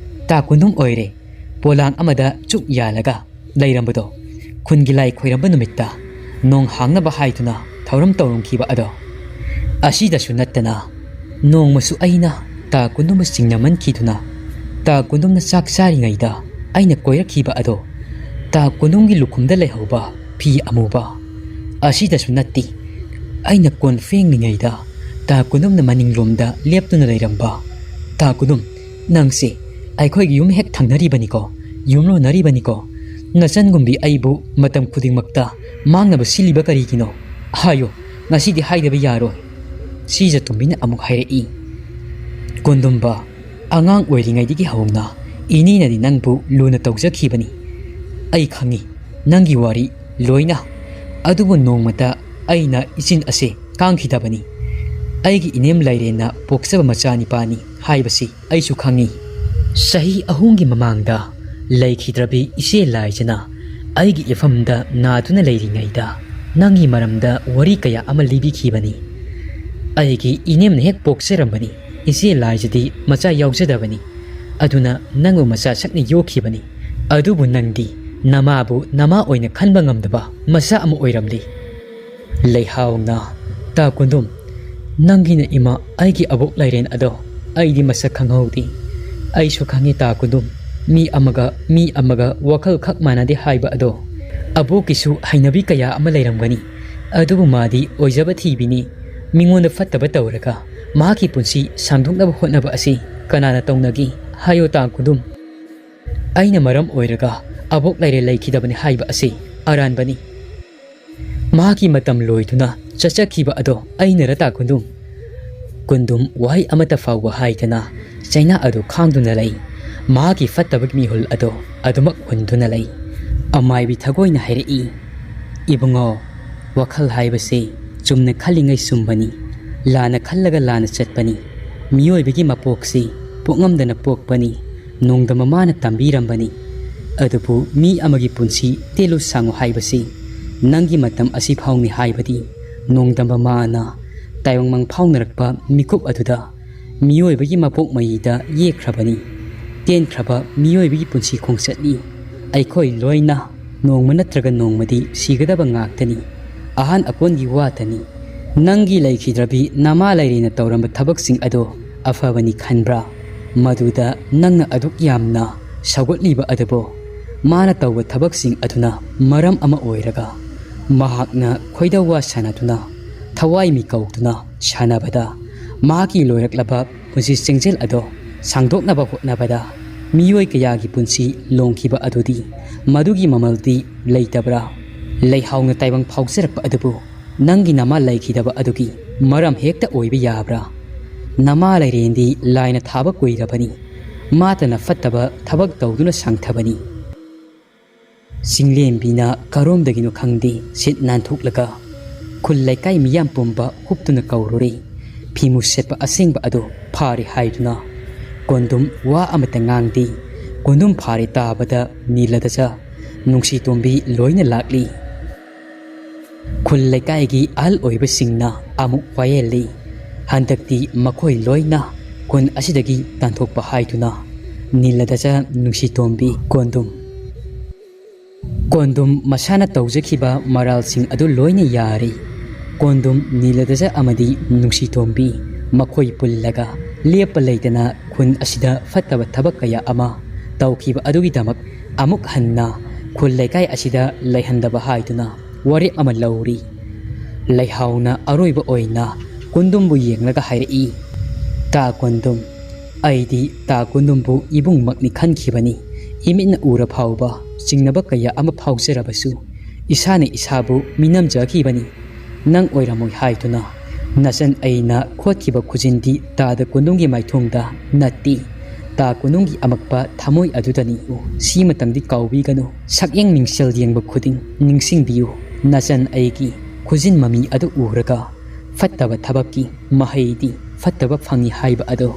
ꯇꯥ ꯀꯨꯟꯗꯨꯝ ꯑꯣꯏꯔꯦ꯫ ꯄꯣꯂꯥꯡ ꯑꯃꯗ ꯆꯨꯛ ꯌꯥꯜꯂꯒ ꯂꯩꯔꯝꯕꯗꯣ, ꯈꯨꯟꯒꯤ ꯂꯥꯏ ꯈꯣꯏꯔꯝꯕ ꯅꯨꯃꯤꯠꯇ ꯅꯣꯡ ꯍꯥꯡꯅꯕ ꯍꯥꯏꯗꯨꯅ ꯊꯧꯔꯝ ꯇꯧꯔꯝꯈꯤꯕ ꯑꯗꯣ꯫ ꯑꯁꯤꯗꯁꯨ ꯅꯠꯇꯅ ꯅꯣꯡꯃꯁꯨ ꯑꯩꯅ ꯇꯥ ꯀꯨꯟꯗꯨꯝꯕꯨ ꯆꯤꯡꯅꯃꯟꯈꯤꯗꯨꯅ ꯇꯥ ꯀꯨꯟꯗꯨꯝꯅ ꯆꯥꯛ ꯆꯥꯔꯤꯉꯩꯗ ꯑꯩꯅ ꯀꯣꯏꯔꯛꯈꯤꯕ ꯑꯗꯣ, ꯇꯥ ꯀꯨꯟꯗꯨꯝꯒꯤ ꯂꯨꯈꯨꯝꯗ ꯂꯩꯍꯧꯕ ꯐꯤ ꯑꯃꯨꯕ꯫ ꯑꯁꯤꯗꯁꯨ ꯅꯠꯇꯦ, ꯑꯩꯅ ꯀꯣꯟ ꯐꯦꯡꯂꯤꯉꯩꯗ ꯇꯥ ꯀꯨꯟꯗꯨꯝꯅ ꯃꯅꯤꯡꯂꯣꯝꯗ ꯂꯦꯞꯇꯨꯅ ꯂꯩꯔꯝꯕ꯫ ꯇꯥ ꯀꯨꯟꯗꯨꯝ, ꯅꯪꯁꯦ ꯑꯩꯈꯣꯏꯒꯤ ꯌꯨꯝ ꯍꯦꯛ ꯊꯪꯅꯔꯤꯕꯅꯤꯀꯣ, ꯌꯨꯝꯂꯣꯟꯅꯔꯤꯕꯅꯤꯀꯣ꯫ ꯅꯆꯟꯒꯨꯝꯕꯤ ꯑꯩꯕꯨ ꯃꯇꯝ ꯈꯨꯗꯤꯡꯃꯛꯇ ꯃꯥꯡꯅꯕ ꯁꯤꯜꯂꯤꯕ ꯀꯔꯤꯒꯤꯅꯣ? ꯍꯥꯏꯌꯨ, ꯉꯁꯤꯗꯤ ꯍꯥꯏꯗꯕ ꯌꯥꯔꯣꯏ꯫" ꯁꯤꯖꯇꯣꯝꯕꯤꯅ ꯑꯃꯨꯛ ꯍꯥꯏꯔꯛꯏ꯫ "ꯀꯨꯟꯗꯨꯝꯕ, ꯑꯉꯥꯡ ꯑꯣꯏꯔꯤꯉꯩꯗꯒꯤ ꯍꯧꯅ ꯏꯅꯦꯅꯗꯤ ꯅꯪꯕꯨ ꯂꯨꯅ ꯇꯧꯖꯈꯤꯕꯅꯤ꯫ ꯑꯩ ꯈꯪꯉꯤ ꯅꯪꯒꯤ ꯋꯥꯔꯤ ꯂꯣꯏꯅ꯫ ꯑꯗꯨꯕꯨ ꯅꯣꯡꯃꯇ ꯑꯩꯅ ꯏꯆꯤꯟ ꯑꯁꯦ ꯀꯥꯡꯈꯤꯗꯕꯅꯤ꯫ ꯑꯩꯒꯤ ꯏꯅꯦꯝ ꯂꯥꯏꯔꯦꯟꯅ ꯄꯣꯛꯆꯕ ꯃꯆꯥꯅꯤꯄꯥꯅꯤ ꯍꯥꯏꯕꯁꯤ ꯑꯩꯁꯨ ꯈꯪꯉꯤ꯫ ꯆꯍꯤ ꯑꯍꯨꯝꯒꯤ ꯃꯃꯥꯡꯗ ꯂꯩꯈꯤꯗ꯭ꯔꯕꯤ ꯏꯆꯦ ꯂꯥꯏꯖꯅ ꯑꯩꯒꯤ ꯏꯐꯝꯗ ꯅꯥꯗꯨꯅ ꯂꯩꯔꯤꯉꯩꯗ ꯅꯪꯒꯤ ꯃꯔꯝꯗ ꯋꯥꯔꯤ ꯀꯌꯥ ꯑꯃ ꯂꯤꯕꯤꯈꯤꯕꯅꯤ꯫ ꯑꯩꯒꯤ ꯏꯅꯦꯝꯅ ꯍꯦꯛ ꯄꯣꯛꯆꯔꯝꯕꯅꯤ꯫ ꯏꯆꯦ ꯂꯥꯏꯖꯗꯤ ꯃꯆꯥ ꯌꯥꯎꯖꯗꯕꯅꯤ꯫ ꯑꯗꯨꯅ ꯅꯪꯕꯨ ꯃꯆꯥ ꯁꯛꯅ ꯌꯣꯛꯈꯤꯕꯅꯤ꯫ ꯑꯗꯨꯕꯨ ꯅꯪꯗꯤ ꯅꯃꯥꯕꯨ ꯅꯃꯥ ꯑꯣꯏꯅ ꯈꯟꯕ ꯉꯝꯗꯕ ꯃꯆꯥ ꯑꯃ ꯑꯣꯏꯔꯝꯂꯤ꯫" ꯂꯩꯍꯥꯎꯅ, "ꯇꯥ ꯀꯨꯟꯗꯨꯝ, ꯅꯪꯒꯤꯅ ꯏꯃꯥ ꯑꯩꯒꯤ ꯑꯕꯣꯛ ꯂꯥꯏꯔꯦꯟ ꯑꯗꯣ ꯑꯩꯗꯤ ꯃꯁꯛ ꯈꯪꯍꯧꯗꯦ꯫" "ꯑꯩꯁꯨ ꯈꯪꯉꯤ ꯇꯥ ꯀꯨꯟꯗꯨꯝ, ꯃꯤ ꯑꯃꯒ ꯃꯤ ꯑꯃꯒ ꯋꯥꯈꯜ ꯈꯛ ꯃꯥꯟꯅꯗꯦ ꯍꯥꯏꯕ ꯑꯗꯣ꯫ ꯑꯕꯣꯛꯀꯤꯁꯨ ꯍꯩꯅꯕꯤ ꯀꯌꯥ ꯑꯃ ꯂꯩꯔꯝꯒꯅꯤ, ꯑꯗꯨꯕꯨ ꯃꯥꯗꯤ ꯑꯣꯏꯖꯕ ꯊꯤꯕꯤꯅꯤ꯫ ꯃꯤꯉꯣꯟꯗ ꯐꯠꯇꯕ ꯇꯧꯔꯒ ꯃꯍꯥꯛꯀꯤ ꯄꯨꯟꯁꯤ ꯁꯥꯡꯗꯣꯛꯅꯕ ꯍꯣꯠꯅꯕ ꯑꯁꯤ ꯀꯅꯥꯅ ꯇꯧꯅꯒꯦ? ꯍꯥꯏꯌꯣ ꯇꯥ ꯈꯨꯟꯗꯨꯝ꯫ ꯑꯩꯅ ꯃꯔꯝ ꯑꯣꯏꯔꯒ ꯑꯕꯣꯛ ꯂꯥꯏꯔꯦꯟ ꯂꯩꯈꯤꯗꯕꯅꯤ ꯍꯥꯏꯕ ꯑꯁꯤ ꯑꯔꯥꯟꯕꯅꯤ꯫ ꯃꯍꯥꯛꯀꯤ ꯃꯇꯝ ꯂꯣꯏꯗꯨꯅ ꯆꯠꯆꯈꯤꯕ ꯑꯗꯣ ꯑꯩꯅꯔ ꯇꯥ ꯈꯨꯟꯗꯨꯝ? ꯈꯨꯟꯗꯨꯝ ꯋꯥꯍꯩ ꯑꯃꯠꯇ ꯐꯥꯎꯕ ꯍꯥꯏꯗꯅ ꯆꯩꯅꯥ ꯑꯗꯨ ꯈꯥꯡꯗꯨꯅ ꯂꯩ꯫ ꯃꯍꯥꯛꯀꯤ ꯐꯠꯇꯕꯒꯤ ꯃꯤꯍꯨꯜ ꯑꯗꯣ ꯑꯗꯨꯃꯛ ꯍꯨꯟꯗꯨꯅ ꯂꯩ꯫ ꯑꯃꯥꯏꯕꯤ ꯊꯒꯣꯏꯅ ꯍꯥꯏꯔꯛꯏ, "ꯏꯕꯨꯡꯉꯣ, ꯋꯥꯈꯜ ꯍꯥꯏꯕꯁꯤ ꯆꯨꯝꯅ ꯈꯜꯂꯤꯉꯩ ꯆꯨꯝꯕꯅꯤ, ꯂꯥꯟꯅ ꯈꯜꯂꯒ ꯂꯥꯟꯅ ꯆꯠꯄꯅꯤ꯫ ꯃꯤꯑꯣꯏꯕꯒꯤ ꯃꯄꯣꯛꯁꯤ ꯄꯣꯛꯉꯝꯗꯅ ꯄꯣꯛꯄꯅꯤ, ꯅꯣꯡꯗꯝꯕ ꯃꯥꯅ ꯇꯝꯕꯤꯔꯝꯕꯅꯤ꯫ ꯑꯗꯨꯕꯨ ꯃꯤ ꯑꯃꯒꯤ ꯄꯨꯟꯁꯤ ꯇꯦꯜꯂꯨ ꯁꯥꯡꯉꯨ ꯍꯥꯏꯕꯁꯤ ꯅꯪꯒꯤ ꯃꯇꯝ ꯑꯁꯤ ꯐꯥꯎꯅꯤ ꯍꯥꯏꯕꯗꯤ ꯅꯣꯡꯗꯝꯕ ꯃꯥꯅ ꯇꯥꯏꯕꯪ ꯃꯪ ꯐꯥꯎꯅꯔꯛꯄ ꯃꯤꯀꯨꯞ ꯑꯗꯨꯗ ꯃꯤꯑꯣꯏꯕꯒꯤ ꯃꯄꯣꯛ ꯃꯌꯤꯗ ꯌꯦꯛꯈ꯭ꯔꯕꯅꯤ꯫ ꯇꯦꯟꯈ꯭ꯔꯕ ꯃꯤꯑꯣꯏꯕꯒꯤ ꯄꯨꯟꯁꯤ ꯈꯣꯡꯆꯠꯅꯤ꯫ ꯑꯩꯈꯣꯏ ꯂꯣꯏꯅ ꯅꯣꯡꯃ ꯅꯠꯇ꯭ꯔꯒ ꯅꯣꯡꯃꯗꯤ ꯁꯤꯒꯗꯕ ꯉꯥꯛꯇꯅꯤ꯫ ꯑꯍꯥꯟ ꯑꯀꯣꯟꯒꯤ ꯋꯥꯇꯅꯤ꯫ ꯅꯪꯒꯤ ꯂꯩꯈꯤꯗ꯭ꯔꯕꯤ ꯅꯃꯥ ꯂꯩꯔꯦꯅ ꯇꯧꯔꯝꯕ ꯊꯕꯛꯁꯤꯡ ꯑꯗꯣ ꯑꯐꯕꯅꯤ ꯈꯟꯕ꯭ꯔꯥ? ꯃꯗꯨꯗ ꯅꯪꯅ ꯑꯗꯨꯛ ꯌꯥꯝꯅ ꯁꯧꯒꯠꯂꯤꯕ ꯑꯗꯨꯕꯨ ꯃꯥꯅ ꯇꯧꯕ ꯊꯕꯛꯁꯤꯡ ꯑꯗꯨꯅ ꯃꯔꯝ ꯑꯃ ꯑꯣꯏꯔꯒ ꯃꯍꯥꯛꯅ ꯈꯣꯏꯗꯧ ꯋꯥ ꯁꯥꯟꯅꯗꯨꯅ ꯊꯋꯥꯏ ꯃꯤ ꯀꯧꯗꯨꯅ ꯁꯥꯟꯅꯕꯗ ꯃꯍꯥꯛꯀꯤ ꯂꯣꯏꯔꯛꯂꯕ ꯄꯨꯟꯁꯤ ꯆꯦꯡꯖꯦꯜ ꯑꯗꯣ ꯁꯥꯡꯗꯣꯛꯅꯕ ꯍꯣꯠꯅꯕꯗ ꯃꯤꯑꯣꯏ ꯀꯌꯥꯒꯤ ꯄꯨꯟꯁꯤ ꯂꯣꯡꯈꯤꯕ ꯑꯗꯨꯗꯤ ꯃꯗꯨꯒꯤ ꯃꯃꯜꯗꯤ ꯂꯩꯇꯕ꯭ꯔꯥ? ꯂꯩꯍꯥꯎꯅ ꯇꯥꯏꯕꯪ ꯐꯥꯎꯖꯔꯛꯄ ꯑꯗꯨꯕꯨ ꯅꯪꯒꯤ ꯅꯃꯥ ꯂꯩꯈꯤꯗꯕ ꯑꯗꯨꯒꯤ ꯃꯔꯝ ꯍꯦꯛꯇ ꯑꯣꯏꯕ ꯌꯥꯕ꯭ꯔꯥ? ꯅꯃꯥ ꯂꯩꯔꯦꯟꯗꯤ ꯂꯥꯏꯅ ꯊꯥꯕ ꯀꯨꯏꯔꯕꯅꯤ꯫ ꯃꯥꯇꯅ ꯐꯠꯇꯕ ꯊꯕꯛ ꯇꯧꯗꯨꯅ ꯁꯥꯡꯊꯕꯅꯤ꯫ ꯆꯤꯡꯂꯦꯝꯕꯤꯅ ꯀꯔꯣꯝꯗꯒꯤꯅꯣ ꯈꯪꯗꯦ ꯁꯤꯠ ꯅꯥꯟꯊꯣꯛꯂꯒ ꯈꯨꯜ ꯂꯩꯀꯥꯏ ꯃꯤꯌꯥꯝ ꯄꯨꯝꯕ ꯍꯨꯞꯇꯨꯅ ꯀꯧꯔꯨꯔꯦ꯫ ꯐꯤꯃꯨ ꯁꯦꯠꯄ ꯑꯁꯦꯡꯕ ꯑꯗꯨ ꯐꯥꯔꯦ ꯍꯥꯏꯗꯨꯅ꯫ ꯀꯣꯟꯗꯨꯝ ꯋꯥ ꯑꯃꯇ ꯉꯥꯡꯗꯦ꯫ ꯀꯣꯟꯗꯨꯝ ꯐꯥꯔꯦ ꯇꯥꯕꯗ ꯅꯤꯂꯗꯆ, ꯅꯨꯡꯁꯤꯇꯣꯝꯕꯤ ꯂꯣꯏꯅ ꯂꯥꯛꯂꯤ꯫ ꯈꯨꯜ ꯂꯩꯀꯥꯏꯒꯤ ꯑꯍꯜ ꯑꯣꯏꯕꯁꯤꯡꯅ ꯑꯃꯨꯛ ꯋꯥꯌꯦꯜꯂꯤ꯫ ꯍꯟꯗꯛꯇꯤ ꯃꯈꯣꯏ ꯂꯣꯏꯅ ꯈꯨꯟ ꯑꯁꯤꯗꯒꯤ ꯇꯥꯟꯊꯣꯛꯄ ꯍꯥꯏꯗꯨꯅ꯫ ꯅꯤꯂꯗꯆ, ꯅꯨꯡꯁꯤꯇꯣꯝꯕꯤ, ꯀꯣꯟꯗꯨꯝ꯫ ꯀꯣꯟꯗꯨꯝ ꯃꯁꯥꯅ ꯇꯧꯖꯈꯤꯕ ꯃꯔꯥꯜꯁꯤꯡ ꯑꯗꯨ ꯂꯣꯏꯅ ꯌꯥꯔꯤ꯫ ꯀꯣꯟꯗꯨꯝ, ꯅꯤꯂꯗꯆ ꯑꯃꯗꯤ ꯅꯨꯡꯁꯤꯇꯣꯝꯕꯤ ꯃꯈꯣꯏ ꯄꯨꯜꯂꯒ ꯂꯦꯞꯄ ꯂꯩꯇꯅ ꯈꯨꯟ ꯑꯁꯤꯗ ꯐꯠꯇꯕ ꯊꯕꯛ ꯀꯌꯥ ꯑꯃ ꯇꯧꯈꯤꯕ ꯑꯗꯨꯒꯤꯗꯃꯛ ꯑꯃꯨꯛ ꯍꯟꯅ ꯈꯨꯜ ꯂꯩꯀꯥꯏ ꯑꯁꯤꯗ ꯂꯩꯍꯟꯗꯕ ꯍꯥꯏꯗꯨꯅ ꯋꯥꯔꯦꯞ ꯑꯃ ꯂꯧꯔꯤ꯫ ꯂꯩꯍꯥꯎꯅ ꯑꯔꯣꯏꯕ ꯑꯣꯏꯅ ꯀꯨꯟꯗꯨꯝꯕꯨ ꯌꯦꯡꯂꯒ ꯍꯥꯏꯔꯛꯏ, "ꯇꯥ ꯀꯨꯟꯗꯨꯝ, ꯑꯩꯗꯤ ꯇꯥ ꯀꯨꯟꯗꯨꯝꯕꯨ ꯏꯕꯨꯡꯃꯛꯅꯤ ꯈꯟꯈꯤꯕꯅꯤ꯫ ꯏꯃꯤꯠꯅ ꯎꯔ ꯐꯥꯎꯕ ꯆꯤꯡꯅꯕ ꯀꯌꯥ ꯑꯃ ꯐꯥꯎꯖꯔꯕꯁꯨ ꯏꯁꯥꯅ ꯏꯁꯥꯕꯨ ꯃꯤꯅꯝꯖꯈꯤꯕꯅꯤ꯫ ꯅꯪ ꯑꯣꯏꯔꯝꯃꯣꯏ ꯍꯥꯏꯗꯨꯅ ꯅꯆꯟ ꯑꯩꯅ ꯈꯣꯠꯈꯤꯕ ꯈꯨꯖꯤꯟꯗꯤ ꯇꯥꯗ ꯀꯨꯟꯗꯨꯝꯒꯤ ꯃꯥꯏꯊꯣꯡꯗ ꯅꯠꯇꯦ꯫ ꯇꯥ ꯀꯨꯟꯗꯨꯝꯒꯤ ꯑꯃꯛꯄ ꯊꯃꯣꯏ ꯑꯗꯨꯗꯅꯤ꯫ ꯁꯤꯃꯇꯪꯗꯤ ꯀꯥꯎꯕꯤꯒꯅꯨ꯫ ꯁꯛꯌꯦꯡ ꯃꯤꯡꯁꯦꯜ ꯌꯦꯡꯕ ꯈꯨꯗꯤꯡ ꯅꯤꯡꯁꯤꯡꯕꯤꯌꯨ꯫ ꯅꯆꯟ ꯑꯩꯒꯤ ꯈꯨꯖꯤꯟ ꯃꯃꯤ ꯑꯗꯨ ꯎꯔꯒ ꯐꯠꯇꯕ ꯊꯕꯛꯀꯤ ꯃꯍꯩꯗꯤ ꯐꯠꯇꯕ ꯐꯪꯏ ꯍꯥꯏꯕ ꯑꯗꯣ꯫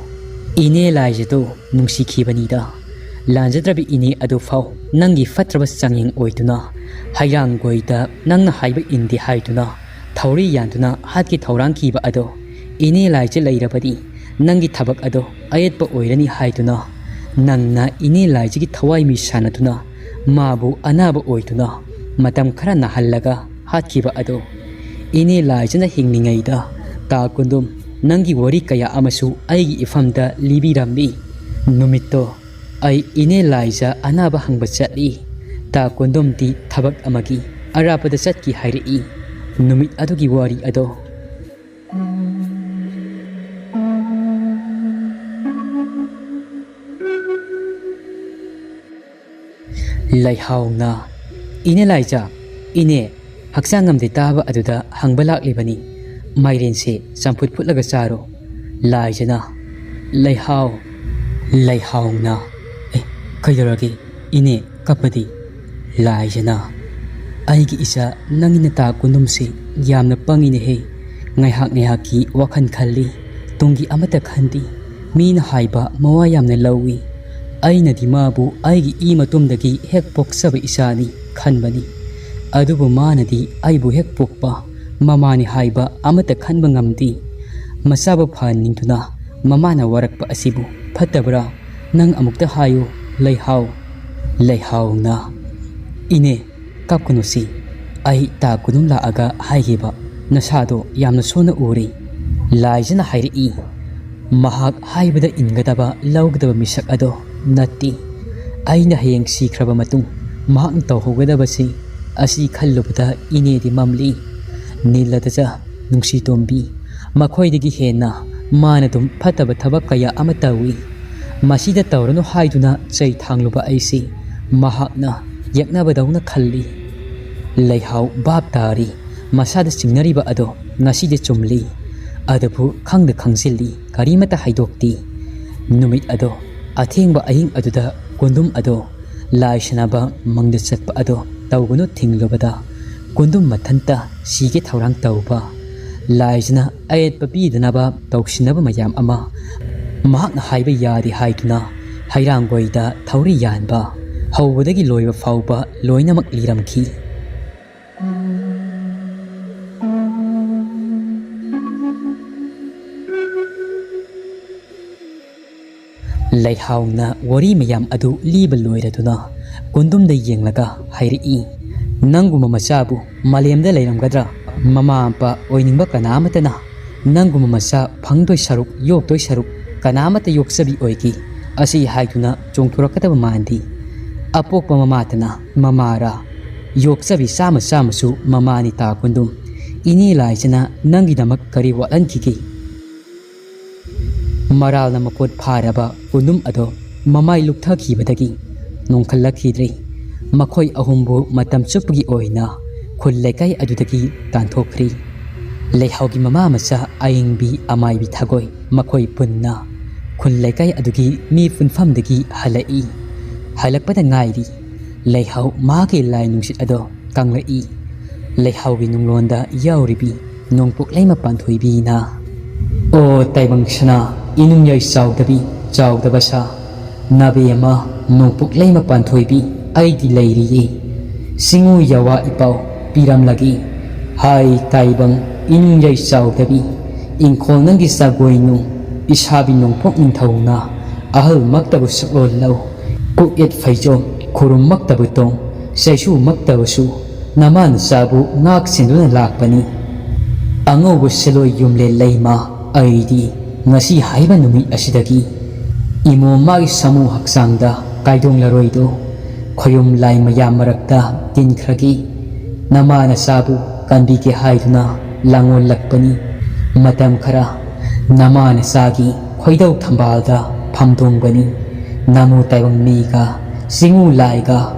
ꯏꯅꯦ ꯂꯥꯏꯖꯗꯣ ꯅꯨꯡꯁꯤꯈꯤꯕꯅꯤꯗ꯫ ꯂꯥꯟꯖꯗ꯭ꯔꯕꯤ ꯏꯅꯦ ꯑꯗꯨꯐꯥꯎ ꯅꯪꯒꯤ ꯐꯠꯇ꯭ꯔꯕ ꯆꯥꯡꯌꯦꯡ ꯑꯣꯏꯗꯨꯅ ꯍꯩꯔꯥꯡꯒꯣꯏꯗ ꯅꯪꯅ ꯍꯥꯏꯕ ꯏꯟꯗꯦ ꯍꯥꯏꯗꯨꯅ ꯊꯧꯔꯤ ꯌꯥꯟꯗꯨꯅ ꯍꯥꯠꯀꯦ ꯊꯧꯔꯥꯡꯈꯤꯕ ꯑꯗꯣ꯫ ꯏꯅꯦ ꯂꯥꯏꯖ ꯂꯩꯔꯕꯗꯤ ꯅꯪꯒꯤ ꯊꯕꯛ ꯑꯗꯣ ꯑꯌꯦꯠꯄ ꯑꯣꯏꯔꯅꯤ ꯍꯥꯏꯗꯨꯅ ꯅꯪꯅ ꯏꯅꯦ ꯂꯥꯏꯖꯒꯤ ꯊꯋꯥꯏ ꯃꯤ ꯁꯥꯟꯅꯗꯨꯅ ꯃꯥꯕꯨ ꯑꯅꯥꯕ ꯑꯣꯏꯗꯨꯅ ꯃꯇꯝ ꯈꯔ ꯅꯥꯍꯜꯂꯒ ꯍꯥꯠꯈꯤꯕ ꯑꯗꯣ꯫ ꯏꯅꯦ ꯂꯥꯏꯖꯅ ꯍꯤꯡꯂꯤꯉꯩꯗ ꯇꯥ ꯀꯨꯟꯗꯨꯝ ꯅꯪꯒꯤ ꯋꯥꯔꯤ ꯀꯌꯥ ꯑꯃꯁꯨ ꯑꯩꯒꯤ ꯏꯐꯝꯗ ꯂꯤꯕꯤꯔꯝꯃꯤ꯫ ꯅꯨꯃꯤꯠꯇꯣ ꯑꯩ ꯏꯅꯦ ꯂꯥꯏꯖ ꯑꯅꯥꯕ ꯍꯪꯕ ꯆꯠꯂꯤ꯫ ꯇꯥ ꯀꯨꯟꯗꯨꯝꯗꯤ ꯊꯕꯛ ꯑꯃꯒꯤ ꯑꯔꯥꯞꯄꯗ ꯆꯠꯈꯤ ꯍꯥꯏꯔꯛꯏ꯫ ꯅꯨꯃꯤꯠ ꯑꯗꯨꯒꯤ ꯋꯥꯔꯤ ꯑꯗꯣ꯫ ꯂꯩꯍꯥꯎꯅ, "ꯏꯅꯦ ꯂꯥꯏꯖ, ꯏꯅꯦ, ꯍꯛꯆꯥꯡ ꯉꯝꯗꯦ ꯇꯥꯕ ꯑꯗꯨꯗ ꯍꯪꯕ ꯂꯥꯛꯂꯤꯕꯅꯤ꯫ ꯃꯥꯏꯔꯦꯟꯁꯦ ꯆꯝꯐꯨꯠ ꯐꯨꯠꯂꯒ ꯆꯥꯔꯣ꯫" ꯂꯥꯏꯖꯅ, "ꯂꯩꯍꯥꯎ꯫" ꯂꯩꯍꯥꯎꯅ, "ꯑꯦ, ꯀꯩꯗꯧꯔꯒꯦ? ꯏꯅꯦ ꯀꯞꯄꯗꯤ?" ꯂꯥꯏꯖꯅ, "ꯑꯩꯒꯤ ꯏꯆꯥ, ꯅꯪꯒꯤ ꯅꯇꯥ ꯀꯨꯟꯗꯨꯝꯁꯤ ꯌꯥꯝꯅ ꯄꯪꯉꯤꯅꯦꯍꯦ꯫ ꯉꯥꯏꯍꯥꯛ ꯉꯥꯏꯍꯥꯛꯀꯤ ꯋꯥꯈꯜ ꯈꯜꯂꯤ, ꯇꯨꯡꯒꯤ ꯑꯃꯠꯇ ꯈꯟꯗꯦ꯫ ꯃꯤꯅ ꯍꯥꯏꯕ ꯃꯋꯥ ꯌꯥꯝꯅ ꯂꯧꯏ꯫ ꯑꯩꯅꯗꯤ ꯃꯥꯕꯨ ꯑꯩꯒꯤ ꯏ ꯃꯇꯨꯝꯗꯒꯤ ꯍꯦꯛ ꯄꯣꯛꯆꯕ ꯏꯆꯥꯅꯤ ꯈꯟꯕꯅꯤ꯫ ꯑꯗꯨꯕꯨ ꯃꯥꯅꯗꯤ ꯑꯩꯕꯨ ꯍꯦꯛ ꯄꯣꯛꯄ ꯃꯃꯥꯅꯤ ꯍꯥꯏꯕ ꯑꯃꯠꯇ ꯈꯟꯕ ꯉꯝꯗꯦ꯫ ꯃꯆꯥꯕꯨ ꯐꯍꯟꯅꯤꯡꯗꯨꯅ ꯃꯃꯥꯅ ꯋꯥꯔꯛꯄ ꯑꯁꯤꯕꯨ ꯐꯠꯇꯕ꯭ꯔꯥ? ꯅꯪ ꯑꯃꯨꯛꯇ ꯍꯥꯏꯌꯨ, ꯂꯩꯍꯥꯎ꯫" ꯂꯩꯍꯥꯎꯅ, "ꯏꯅꯦ, ꯀꯞꯀꯅꯨꯁꯤ꯫ ꯑꯩ ꯇꯥ ꯀꯨꯟꯗꯨꯝ ꯂꯥꯛꯑꯒ ꯍꯥꯏꯒꯦꯕ, ꯅꯁꯥꯗꯣ ꯌꯥꯝꯅ ꯁꯣꯟꯅ ꯎꯔꯦ꯫" ꯂꯥꯏꯖꯅ ꯍꯥꯏꯔꯛꯏ, "ꯃꯍꯥꯛ ꯍꯥꯏꯕꯗ ꯏꯟꯒꯗꯕ, ꯂꯧꯒꯗꯕ ꯃꯤꯁꯛ ꯑꯗꯣ ꯅꯠꯇꯦ꯫ ꯑꯩꯅ ꯍꯌꯦꯡ ꯁꯤꯈ꯭ꯔꯕ ꯃꯇꯨꯡ ꯃꯍꯥꯛꯅ ꯇꯧꯍꯧꯒꯗꯕꯁꯤ, ꯑꯁꯤ ꯈꯜꯂꯨꯕꯗ ꯏꯅꯦꯗꯤ ꯃꯝꯂꯤ꯫ ꯅꯤꯜꯂꯗꯖ, ꯅꯨꯡꯁꯤ ꯇꯣꯝꯕꯤ, ꯃꯈꯣꯏꯗꯒꯤ ꯍꯦꯟꯅ ꯃꯥꯅ ꯑꯗꯨꯝ ꯐꯠꯇꯕ ꯊꯕꯛ ꯀꯌꯥ ꯑꯃ ꯇꯧꯏ꯫ ꯃꯁꯤꯗ ꯇꯧꯔꯅꯨ ꯍꯥꯏꯗꯨꯅ ꯆꯩ ꯊꯥꯡꯂꯨꯕ ꯑꯩꯁꯤ ꯃꯍꯥꯛꯅ ꯌꯦꯛꯅꯕꯗꯧꯅ ꯈꯜꯂꯤ꯫ ꯂꯩꯍꯥꯎ ꯚꯥꯞ ꯇꯥꯔꯤ꯫ ꯃꯁꯥꯗ ꯆꯤꯡꯅꯔꯤꯕ ꯑꯗꯣ ꯉꯁꯤꯗꯤ ꯆꯨꯝꯂꯤ꯫ ꯑꯗꯨꯕꯨ ꯈꯪꯗ ꯈꯪꯖꯤꯜꯂꯤ, ꯀꯔꯤꯃꯠꯇ ꯍꯥꯏꯗꯣꯛꯇꯦ꯫ ꯅꯨꯃꯤꯠ ꯑꯗꯣ ꯑꯊꯦꯡꯕ ꯑꯍꯤꯡ ꯑꯗꯨꯗ ꯀꯨꯟꯗꯨꯝ ꯑꯗꯣ ꯂꯥꯏ ꯁꯥꯟꯅꯕ ꯃꯪꯗ ꯆꯠꯄ ꯑꯗꯣ ꯇꯧꯒꯅꯨ ꯊꯤꯡꯂꯨꯕꯗ ꯀꯨꯟꯗꯨꯝ ꯃꯊꯟꯇ ꯁꯤꯒꯦ ꯊꯧꯔꯥꯡ ꯇꯧꯕ꯫ ꯂꯥꯏꯁꯤꯅ ꯑꯌꯦꯠꯄ ꯄꯤꯗꯅꯕ ꯇꯧꯁꯤꯟꯅꯕ ꯃꯌꯥꯝ ꯑꯃ ꯃꯍꯥꯛꯅ ꯍꯥꯏꯕ ꯌꯥꯗꯦ ꯍꯥꯏꯗꯨꯅ ꯍꯩꯔꯥꯡꯒꯣꯏꯗ ꯊꯧꯔꯤ ꯌꯥꯟꯕ ꯍꯧꯕꯗꯒꯤ ꯂꯣꯏꯕ ꯐꯥꯎꯕ ꯂꯣꯏꯅꯃꯛ ꯂꯤꯔꯝꯈꯤ꯫ ꯂꯩꯍꯥꯎꯅ ꯋꯥꯔꯤ ꯃꯌꯥꯝ ꯑꯗꯨ ꯂꯤꯕ ꯂꯣꯏꯔꯗꯨꯅ ꯀꯨꯟꯗꯨꯝꯗ ꯌꯦꯡꯂꯒ ꯍꯥꯏꯔꯛꯏ, "ꯅꯪꯒꯨꯝꯕ ꯃꯆꯥꯕꯨ ꯃꯥꯂꯦꯝꯗ ꯂꯩꯔꯝꯒꯗ꯭ꯔꯥ? ꯃꯃꯥ ꯃꯄꯥ ꯑꯣꯏꯅꯤꯡꯕ ꯀꯅꯥ ꯑꯃꯠꯇꯅ ꯅꯪꯒꯨꯝꯕ ꯃꯆꯥ ꯐꯪꯗꯣꯏ ꯁꯔꯨꯛ, ꯌꯣꯛꯇꯣꯏ ꯁꯔꯨꯛ ꯀꯅꯥ ꯑꯃꯠꯇ ꯌꯣꯛꯆꯕꯤ ꯑꯣꯏꯒꯦ?" ꯑꯁꯤ ꯍꯥꯏꯗꯨꯅ ꯆꯣꯡꯊꯣꯔꯛꯀꯗꯕ ꯃꯥꯟꯗꯦ꯫ ꯑꯄꯣꯛꯄ ꯃꯃꯥꯇꯅ ꯃꯃꯥꯔꯥ ꯌꯣꯛꯆꯕꯤ ꯆꯥꯝꯃ ꯆꯥꯝꯃꯁꯨ ꯃꯃꯥꯅꯤ ꯇꯥ ꯀꯨꯟꯗꯨꯝ꯫ ꯏꯅꯦ ꯂꯥꯏꯁꯤꯅ ꯅꯪꯒꯤꯗꯃꯛ ꯀꯔꯤ ꯋꯥꯠꯍꯟꯈꯤꯒꯦ? ꯃꯔꯥꯜꯅ ꯃꯄꯣꯠ ꯐꯥꯔꯕ ꯀꯨꯟꯗꯨꯝ ꯑꯗꯣ ꯃꯃꯥꯏ ꯂꯨꯞꯊꯈꯤꯕꯗꯒꯤ ꯅꯣꯡꯈꯠꯂꯛꯈꯤꯗ꯭ꯔꯦ꯫ ꯃꯈꯣꯏ ꯑꯍꯨꯝꯕꯨ ꯃꯇꯝ ꯆꯨꯞꯄꯒꯤ ꯑꯣꯏꯅ ꯈꯨꯜ ꯂꯩꯀꯥꯏ ꯑꯗꯨꯗꯒꯤ ꯇꯥꯟꯊꯣꯛꯈ꯭ꯔꯦ꯫ ꯂꯩꯍꯥꯎꯒꯤ ꯃꯃꯥ ꯃꯆꯥ ꯑꯌꯤꯡꯕꯤ ꯑꯃꯥꯏꯕꯤ ꯊꯥꯒꯣꯏ ꯃꯈꯣꯏ ꯄꯨꯟꯅ ꯈꯨꯜ ꯂꯩꯀꯥꯏ ꯑꯗꯨꯒꯤ ꯃꯤ ꯄꯨꯟꯐꯝꯗꯒꯤ ꯍꯜꯂꯛꯏ꯫ ꯍꯜꯂꯛꯄꯗ ꯉꯥꯏꯔꯤ꯫ ꯂꯩꯍꯥꯎ ꯃꯍꯥꯛꯀꯤ ꯂꯥꯏ ꯅꯨꯡꯁꯤꯠ ꯑꯗꯣ ꯀꯪꯂꯛꯏ꯫ ꯂꯩꯍꯥꯎꯒꯤ ꯅꯨꯡꯂꯣꯟꯗ ꯌꯥꯎꯔꯤꯕꯤ ꯅꯣꯡꯄꯣꯛ ꯂꯩꯃ ꯄꯥꯟꯊꯣꯏꯕꯤꯅ, "ꯑꯣ ꯇꯥꯏꯕꯪ ꯁꯅꯥ, ꯏꯅꯨꯡ ꯌꯥꯏ ꯆꯥꯎꯗꯕꯤ, ꯆꯥꯎꯗꯕ ꯁꯥ, ꯅꯥꯕꯦꯝꯃ ꯅꯣꯡꯄꯣꯛ ꯂꯩꯃ ꯄꯥꯟꯊꯣꯏꯕꯤ, ꯑꯩꯗꯤ ꯂꯩꯔꯤꯌꯦ꯫ ꯆꯤꯡꯉꯨ ꯌꯥꯋꯥ ꯏꯄꯥꯎ ꯄꯤꯔꯝꯂꯒꯦ꯫ ꯍꯥꯏ ꯇꯥꯏꯕꯪ ꯏꯅꯨꯡ ꯌꯥꯏ ꯆꯥꯎꯗꯕꯤ, ꯏꯪꯈꯣꯜ ꯅꯪꯒꯤ ꯆꯥꯒꯣꯏꯅꯨ, ꯏꯁꯥꯕꯤ ꯅꯣꯡꯄꯣꯛ ꯅꯤꯡꯊꯧꯅ ꯑꯍꯜꯃꯛꯇꯕꯨ ꯁꯛꯂꯣꯜ ꯂꯧ꯫ ꯀꯣꯛꯌꯦꯠ ꯐꯩꯖꯣꯝ, ꯈꯨꯔꯨꯝꯃꯛꯇꯕ ꯇꯣꯡ, ꯆꯩꯁꯨꯃꯛꯇꯕꯁꯨ ꯅꯃꯥ ꯅꯆꯥꯕꯨ ꯉꯥꯛ ꯁꯦꯟꯗꯨꯅ ꯂꯥꯛꯄꯅꯤ꯫ ꯑꯉꯧꯕ ꯁꯦꯂꯣꯏ ꯌꯨꯝꯂꯦ ꯂꯩꯃ, ꯑꯩꯗꯤ ꯉꯁꯤ ꯍꯥꯏꯕ ꯅꯨꯃꯤꯠ ꯑꯁꯤꯗꯒꯤ ꯏꯃꯣꯝ ꯃꯥꯒꯤ ꯁꯥꯃꯨ ꯍꯛꯆꯥꯡꯗ ꯀꯥꯏꯗꯣꯡꯂꯔꯣꯏꯗꯣ꯫ ꯈꯣꯌꯨꯝ ꯂꯥꯏ ꯃꯌꯥꯝ ꯃꯔꯛꯇ ꯇꯤꯟꯈ꯭ꯔꯒꯦ꯫ ꯅꯃꯥ ꯅꯆꯥꯕꯨ ꯀꯟꯕꯤꯒꯦ ꯍꯥꯏꯗꯨꯅ ꯂꯥꯡꯑꯣꯜꯂꯛꯄꯅꯤ꯫ ꯃꯇꯝ ꯈꯔ ꯅꯃꯥ ꯅꯆꯥꯒꯤ ꯈꯣꯏꯗꯧ ꯊꯝꯕꯥꯜꯗ ꯐꯝꯗꯣꯡꯕꯅꯤ꯫ ꯅꯃꯨ ꯇꯥꯏꯕꯪ ꯃꯤꯒ ꯆꯤꯡꯉꯨ ꯂꯥꯏꯒ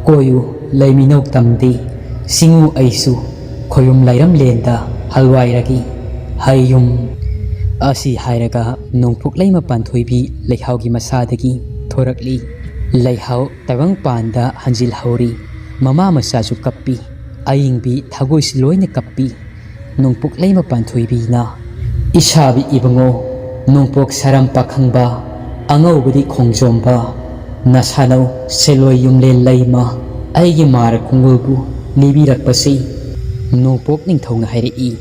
ꯀꯣꯏꯌꯨ ꯂꯩꯃꯤꯅꯧ ꯇꯝꯗꯤ꯫ ꯆꯤꯡꯉꯨ ꯑꯩꯁꯨ ꯈꯣꯌꯨꯝ ꯂꯥꯏꯔꯝꯂꯦꯟꯗ ꯍꯜꯋꯥꯏꯔꯒꯤ ꯍꯌꯨꯝ꯫ ꯑꯁꯤ ꯍꯥꯏꯔꯒ ꯅꯣꯡꯄꯣꯛ ꯂꯩꯃ ꯄꯥꯟꯊꯣꯏꯕꯤ ꯂꯩꯍꯥꯎꯒꯤ ꯃꯁꯥꯗꯒꯤ ꯊꯣꯔꯛꯂꯤ꯫ ꯂꯩꯍꯥꯎ ꯇꯥꯏꯕꯪ ꯄꯥꯟꯗ ꯍꯟꯖꯤꯜꯍꯧꯔꯤ꯫ ꯃꯃꯥ ꯃꯆꯥꯁꯨ ꯀꯞꯄꯤ꯫ ꯑꯌꯤꯡꯕꯤ ꯊꯒꯣꯏꯁꯨ ꯂꯣꯏꯅ ꯀꯞꯄꯤ꯫ ꯅꯣꯡꯄꯣꯛ ꯂꯩꯃ ꯄꯥꯟꯊꯣꯏꯕꯤꯅ, "ꯏꯁꯥꯕꯤ ꯏꯕꯨꯡꯉꯣ, ꯅꯣꯡꯄꯣꯛ ꯁꯥꯔꯝ ꯄꯥꯈꯪꯕ, ꯑꯉꯧꯕꯗꯤ ꯈꯣꯡꯖꯣꯝꯕ, ꯅꯁꯥꯅꯧ ꯁꯦꯂꯣꯏ ꯌꯨꯝꯂꯦꯟ ꯂꯩꯃ, ꯑꯩꯒꯤ ꯃꯥꯔ ꯈꯣꯡꯒꯨꯜꯕꯨ ꯂꯤꯕꯤꯔꯛꯄꯁꯤ?" ꯅꯣꯡꯄꯣꯛ ꯅꯤꯡꯊꯧꯅ ꯍꯥꯏꯔꯛꯏ,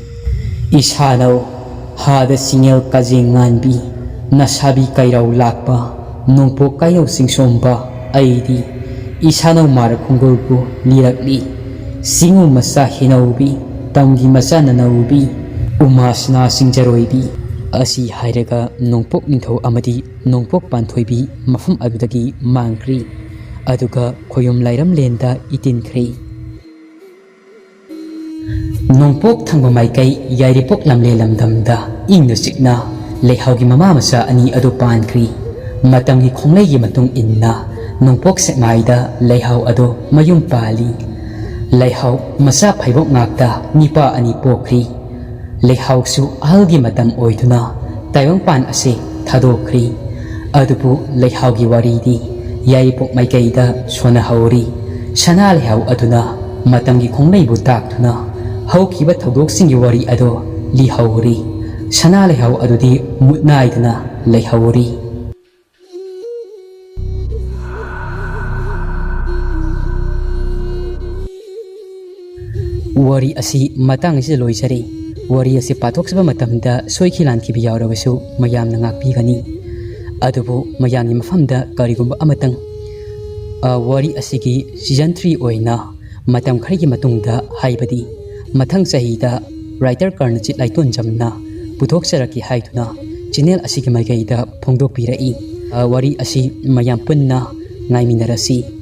"ꯏꯁꯥꯅꯧ ꯍꯥꯗ ꯆꯤꯡꯌꯦꯜ ꯀꯥꯖꯦꯡ ꯉꯥꯟꯕꯤ, ꯅꯁꯥꯕꯤ ꯀꯩꯔꯥꯎ ꯂꯥꯛꯄ, ꯅꯣꯡꯄꯣꯛ ꯀꯥꯏꯅꯧ ꯆꯤꯡꯁꯣꯝꯕ ꯑꯩꯗꯤ ꯏꯁꯥꯅꯧ ꯃꯥꯔ ꯈꯣꯡꯒꯨꯜꯕꯨ ꯂꯤꯔꯛꯂꯤ꯫ ꯆꯤꯡꯉꯨ ꯃꯆꯥ ꯍꯦꯅꯧꯕꯤ, ꯇꯝꯒꯤ ꯃꯆꯥ ꯅꯅꯧꯕꯤ, ꯎꯃꯥꯁꯅꯥ ꯆꯤꯡꯖꯔꯣꯏꯕꯤ"꯫ ꯑꯁꯤ ꯍꯥꯏꯔꯒ ꯅꯣꯡꯄꯣꯛ ꯅꯤꯡꯊꯧ ꯑꯃꯗꯤ ꯅꯣꯡꯄꯣꯛ ꯄꯥꯟꯊꯣꯏꯕꯤ ꯃꯐꯝ ꯑꯗꯨꯗꯒꯤ ꯃꯥꯡꯈ꯭ꯔꯤ꯫ ꯑꯗꯨꯒ ꯈꯣꯌꯨꯝ ꯂꯥꯏꯔꯝꯂꯦꯟꯗ ꯏꯇꯤꯟꯈ꯭ꯔꯤ꯫ ꯅꯣꯡꯄꯣꯛ ꯊꯪꯕ ꯃꯥꯏꯀꯩ ꯌꯥꯏꯔꯤꯄꯣꯛ ꯂꯝꯂꯦ ꯂꯝꯗꯝꯗ ꯏꯪꯅ ꯆꯤꯛꯅ ꯂꯩꯍꯥꯎꯒꯤ ꯃꯃꯥ ꯃꯆꯥ ꯑꯅꯤ ꯑꯗꯨ ꯄꯥꯟꯈ꯭ꯔꯤ꯫ ꯃꯇꯝꯒꯤ ꯈꯣꯡꯂꯩꯒꯤ ꯃꯇꯨꯡ ꯏꯟꯅ ꯅꯣꯡꯄꯣꯛ ꯁꯦꯛꯃꯥꯏꯗ ꯂꯩꯍꯥꯎ ꯑꯗꯨ ꯃꯌꯨꯝ ꯄꯥꯜꯂꯤ꯫ ꯂꯩꯍꯥꯎ ꯃꯆꯥ ꯐꯩꯕꯣꯛ ꯉꯥꯛꯇ ꯅꯤꯄꯥ ꯑꯅꯤ ꯄꯣꯛꯈ꯭ꯔꯤ꯫ ꯂꯩꯍꯥꯎꯁꯨ ꯑꯍꯜꯒꯤ ꯃꯇꯝ ꯑꯣꯏꯗꯨꯅ ꯇꯥꯏꯕꯪꯄꯥꯟ ꯑꯁꯤ ꯊꯥꯗꯣꯛꯈ꯭ꯔꯤ꯫ ꯑꯗꯨꯕꯨ ꯂꯩꯍꯥꯎꯒꯤ ꯋꯥꯔꯤꯗꯤ ꯌꯥꯏꯔꯤꯄꯣꯛ ꯃꯥꯏꯀꯩꯗ ꯁꯣꯟꯅꯍꯧꯔꯤ꯫ ꯁꯅꯥ ꯂꯩꯍꯥꯎ ꯑꯗꯨꯅ ꯃꯇꯝꯒꯤ ꯈꯣꯡꯂꯩꯕꯨ ꯇꯥꯛꯇꯨꯅ ꯍꯧꯈꯤꯕ ꯊꯧꯗꯣꯛꯁꯤꯡꯒꯤ ꯋꯥꯔꯤ ꯑꯗꯨ ꯂꯤꯍꯧꯔꯤ꯫ ꯁꯅꯥ ꯂꯩꯍꯥꯎ ꯑꯗꯨꯗꯤ ꯃꯨꯠ ꯅꯥꯏꯗꯅ ꯂꯩꯍꯧꯔꯤ꯫ ꯋꯥꯔꯤ ꯑꯁꯤ ꯃꯇꯥꯡ ꯑꯁꯤꯗ ꯂꯣꯏꯖꯔꯦ꯫ ꯋꯥꯔꯤ ꯑꯁꯤ ꯄꯥꯊꯣꯛꯆꯕ ꯃꯇꯝꯗ ꯁꯣꯏꯈꯤ ꯂꯥꯟꯈꯤꯕ ꯌꯥꯎꯔꯕꯁꯨ ꯃꯌꯥꯝꯅ ꯉꯥꯛꯄꯤꯒꯅꯤ꯫ ꯑꯗꯨꯕꯨ ꯃꯌꯥꯝꯒꯤ ꯃꯐꯝꯗ ꯀꯔꯤꯒꯨꯝꯕ ꯑꯃꯇꯪ, ꯑ, ꯋꯥꯔꯤ ꯑꯁꯤꯒꯤ season three ꯑꯣꯏꯅ ꯃꯇꯝ ꯈꯔꯒꯤ ꯃꯇꯨꯡꯗ, ꯍꯥꯏꯕꯗꯤ ꯃꯊꯪ ꯆꯍꯤꯗ writer ꯀꯔꯅꯖꯤꯠ ꯂꯥꯏꯇꯣꯟꯖꯝꯅ ꯄꯨꯊꯣꯛꯆꯔꯛꯀꯦ ꯍꯥꯏꯗꯨꯅ channel ꯑꯁꯤꯒꯤ ꯃꯥꯏꯀꯩꯗ ꯐꯣꯡꯗꯣꯛꯄꯤꯔꯛꯏ꯫ ꯑ, ꯋꯥꯔꯤ ꯑꯁꯤ ꯃꯌꯥꯝ ꯄꯨꯟꯅ ꯉꯥꯏꯃꯤꯟꯅꯔꯁꯤ꯫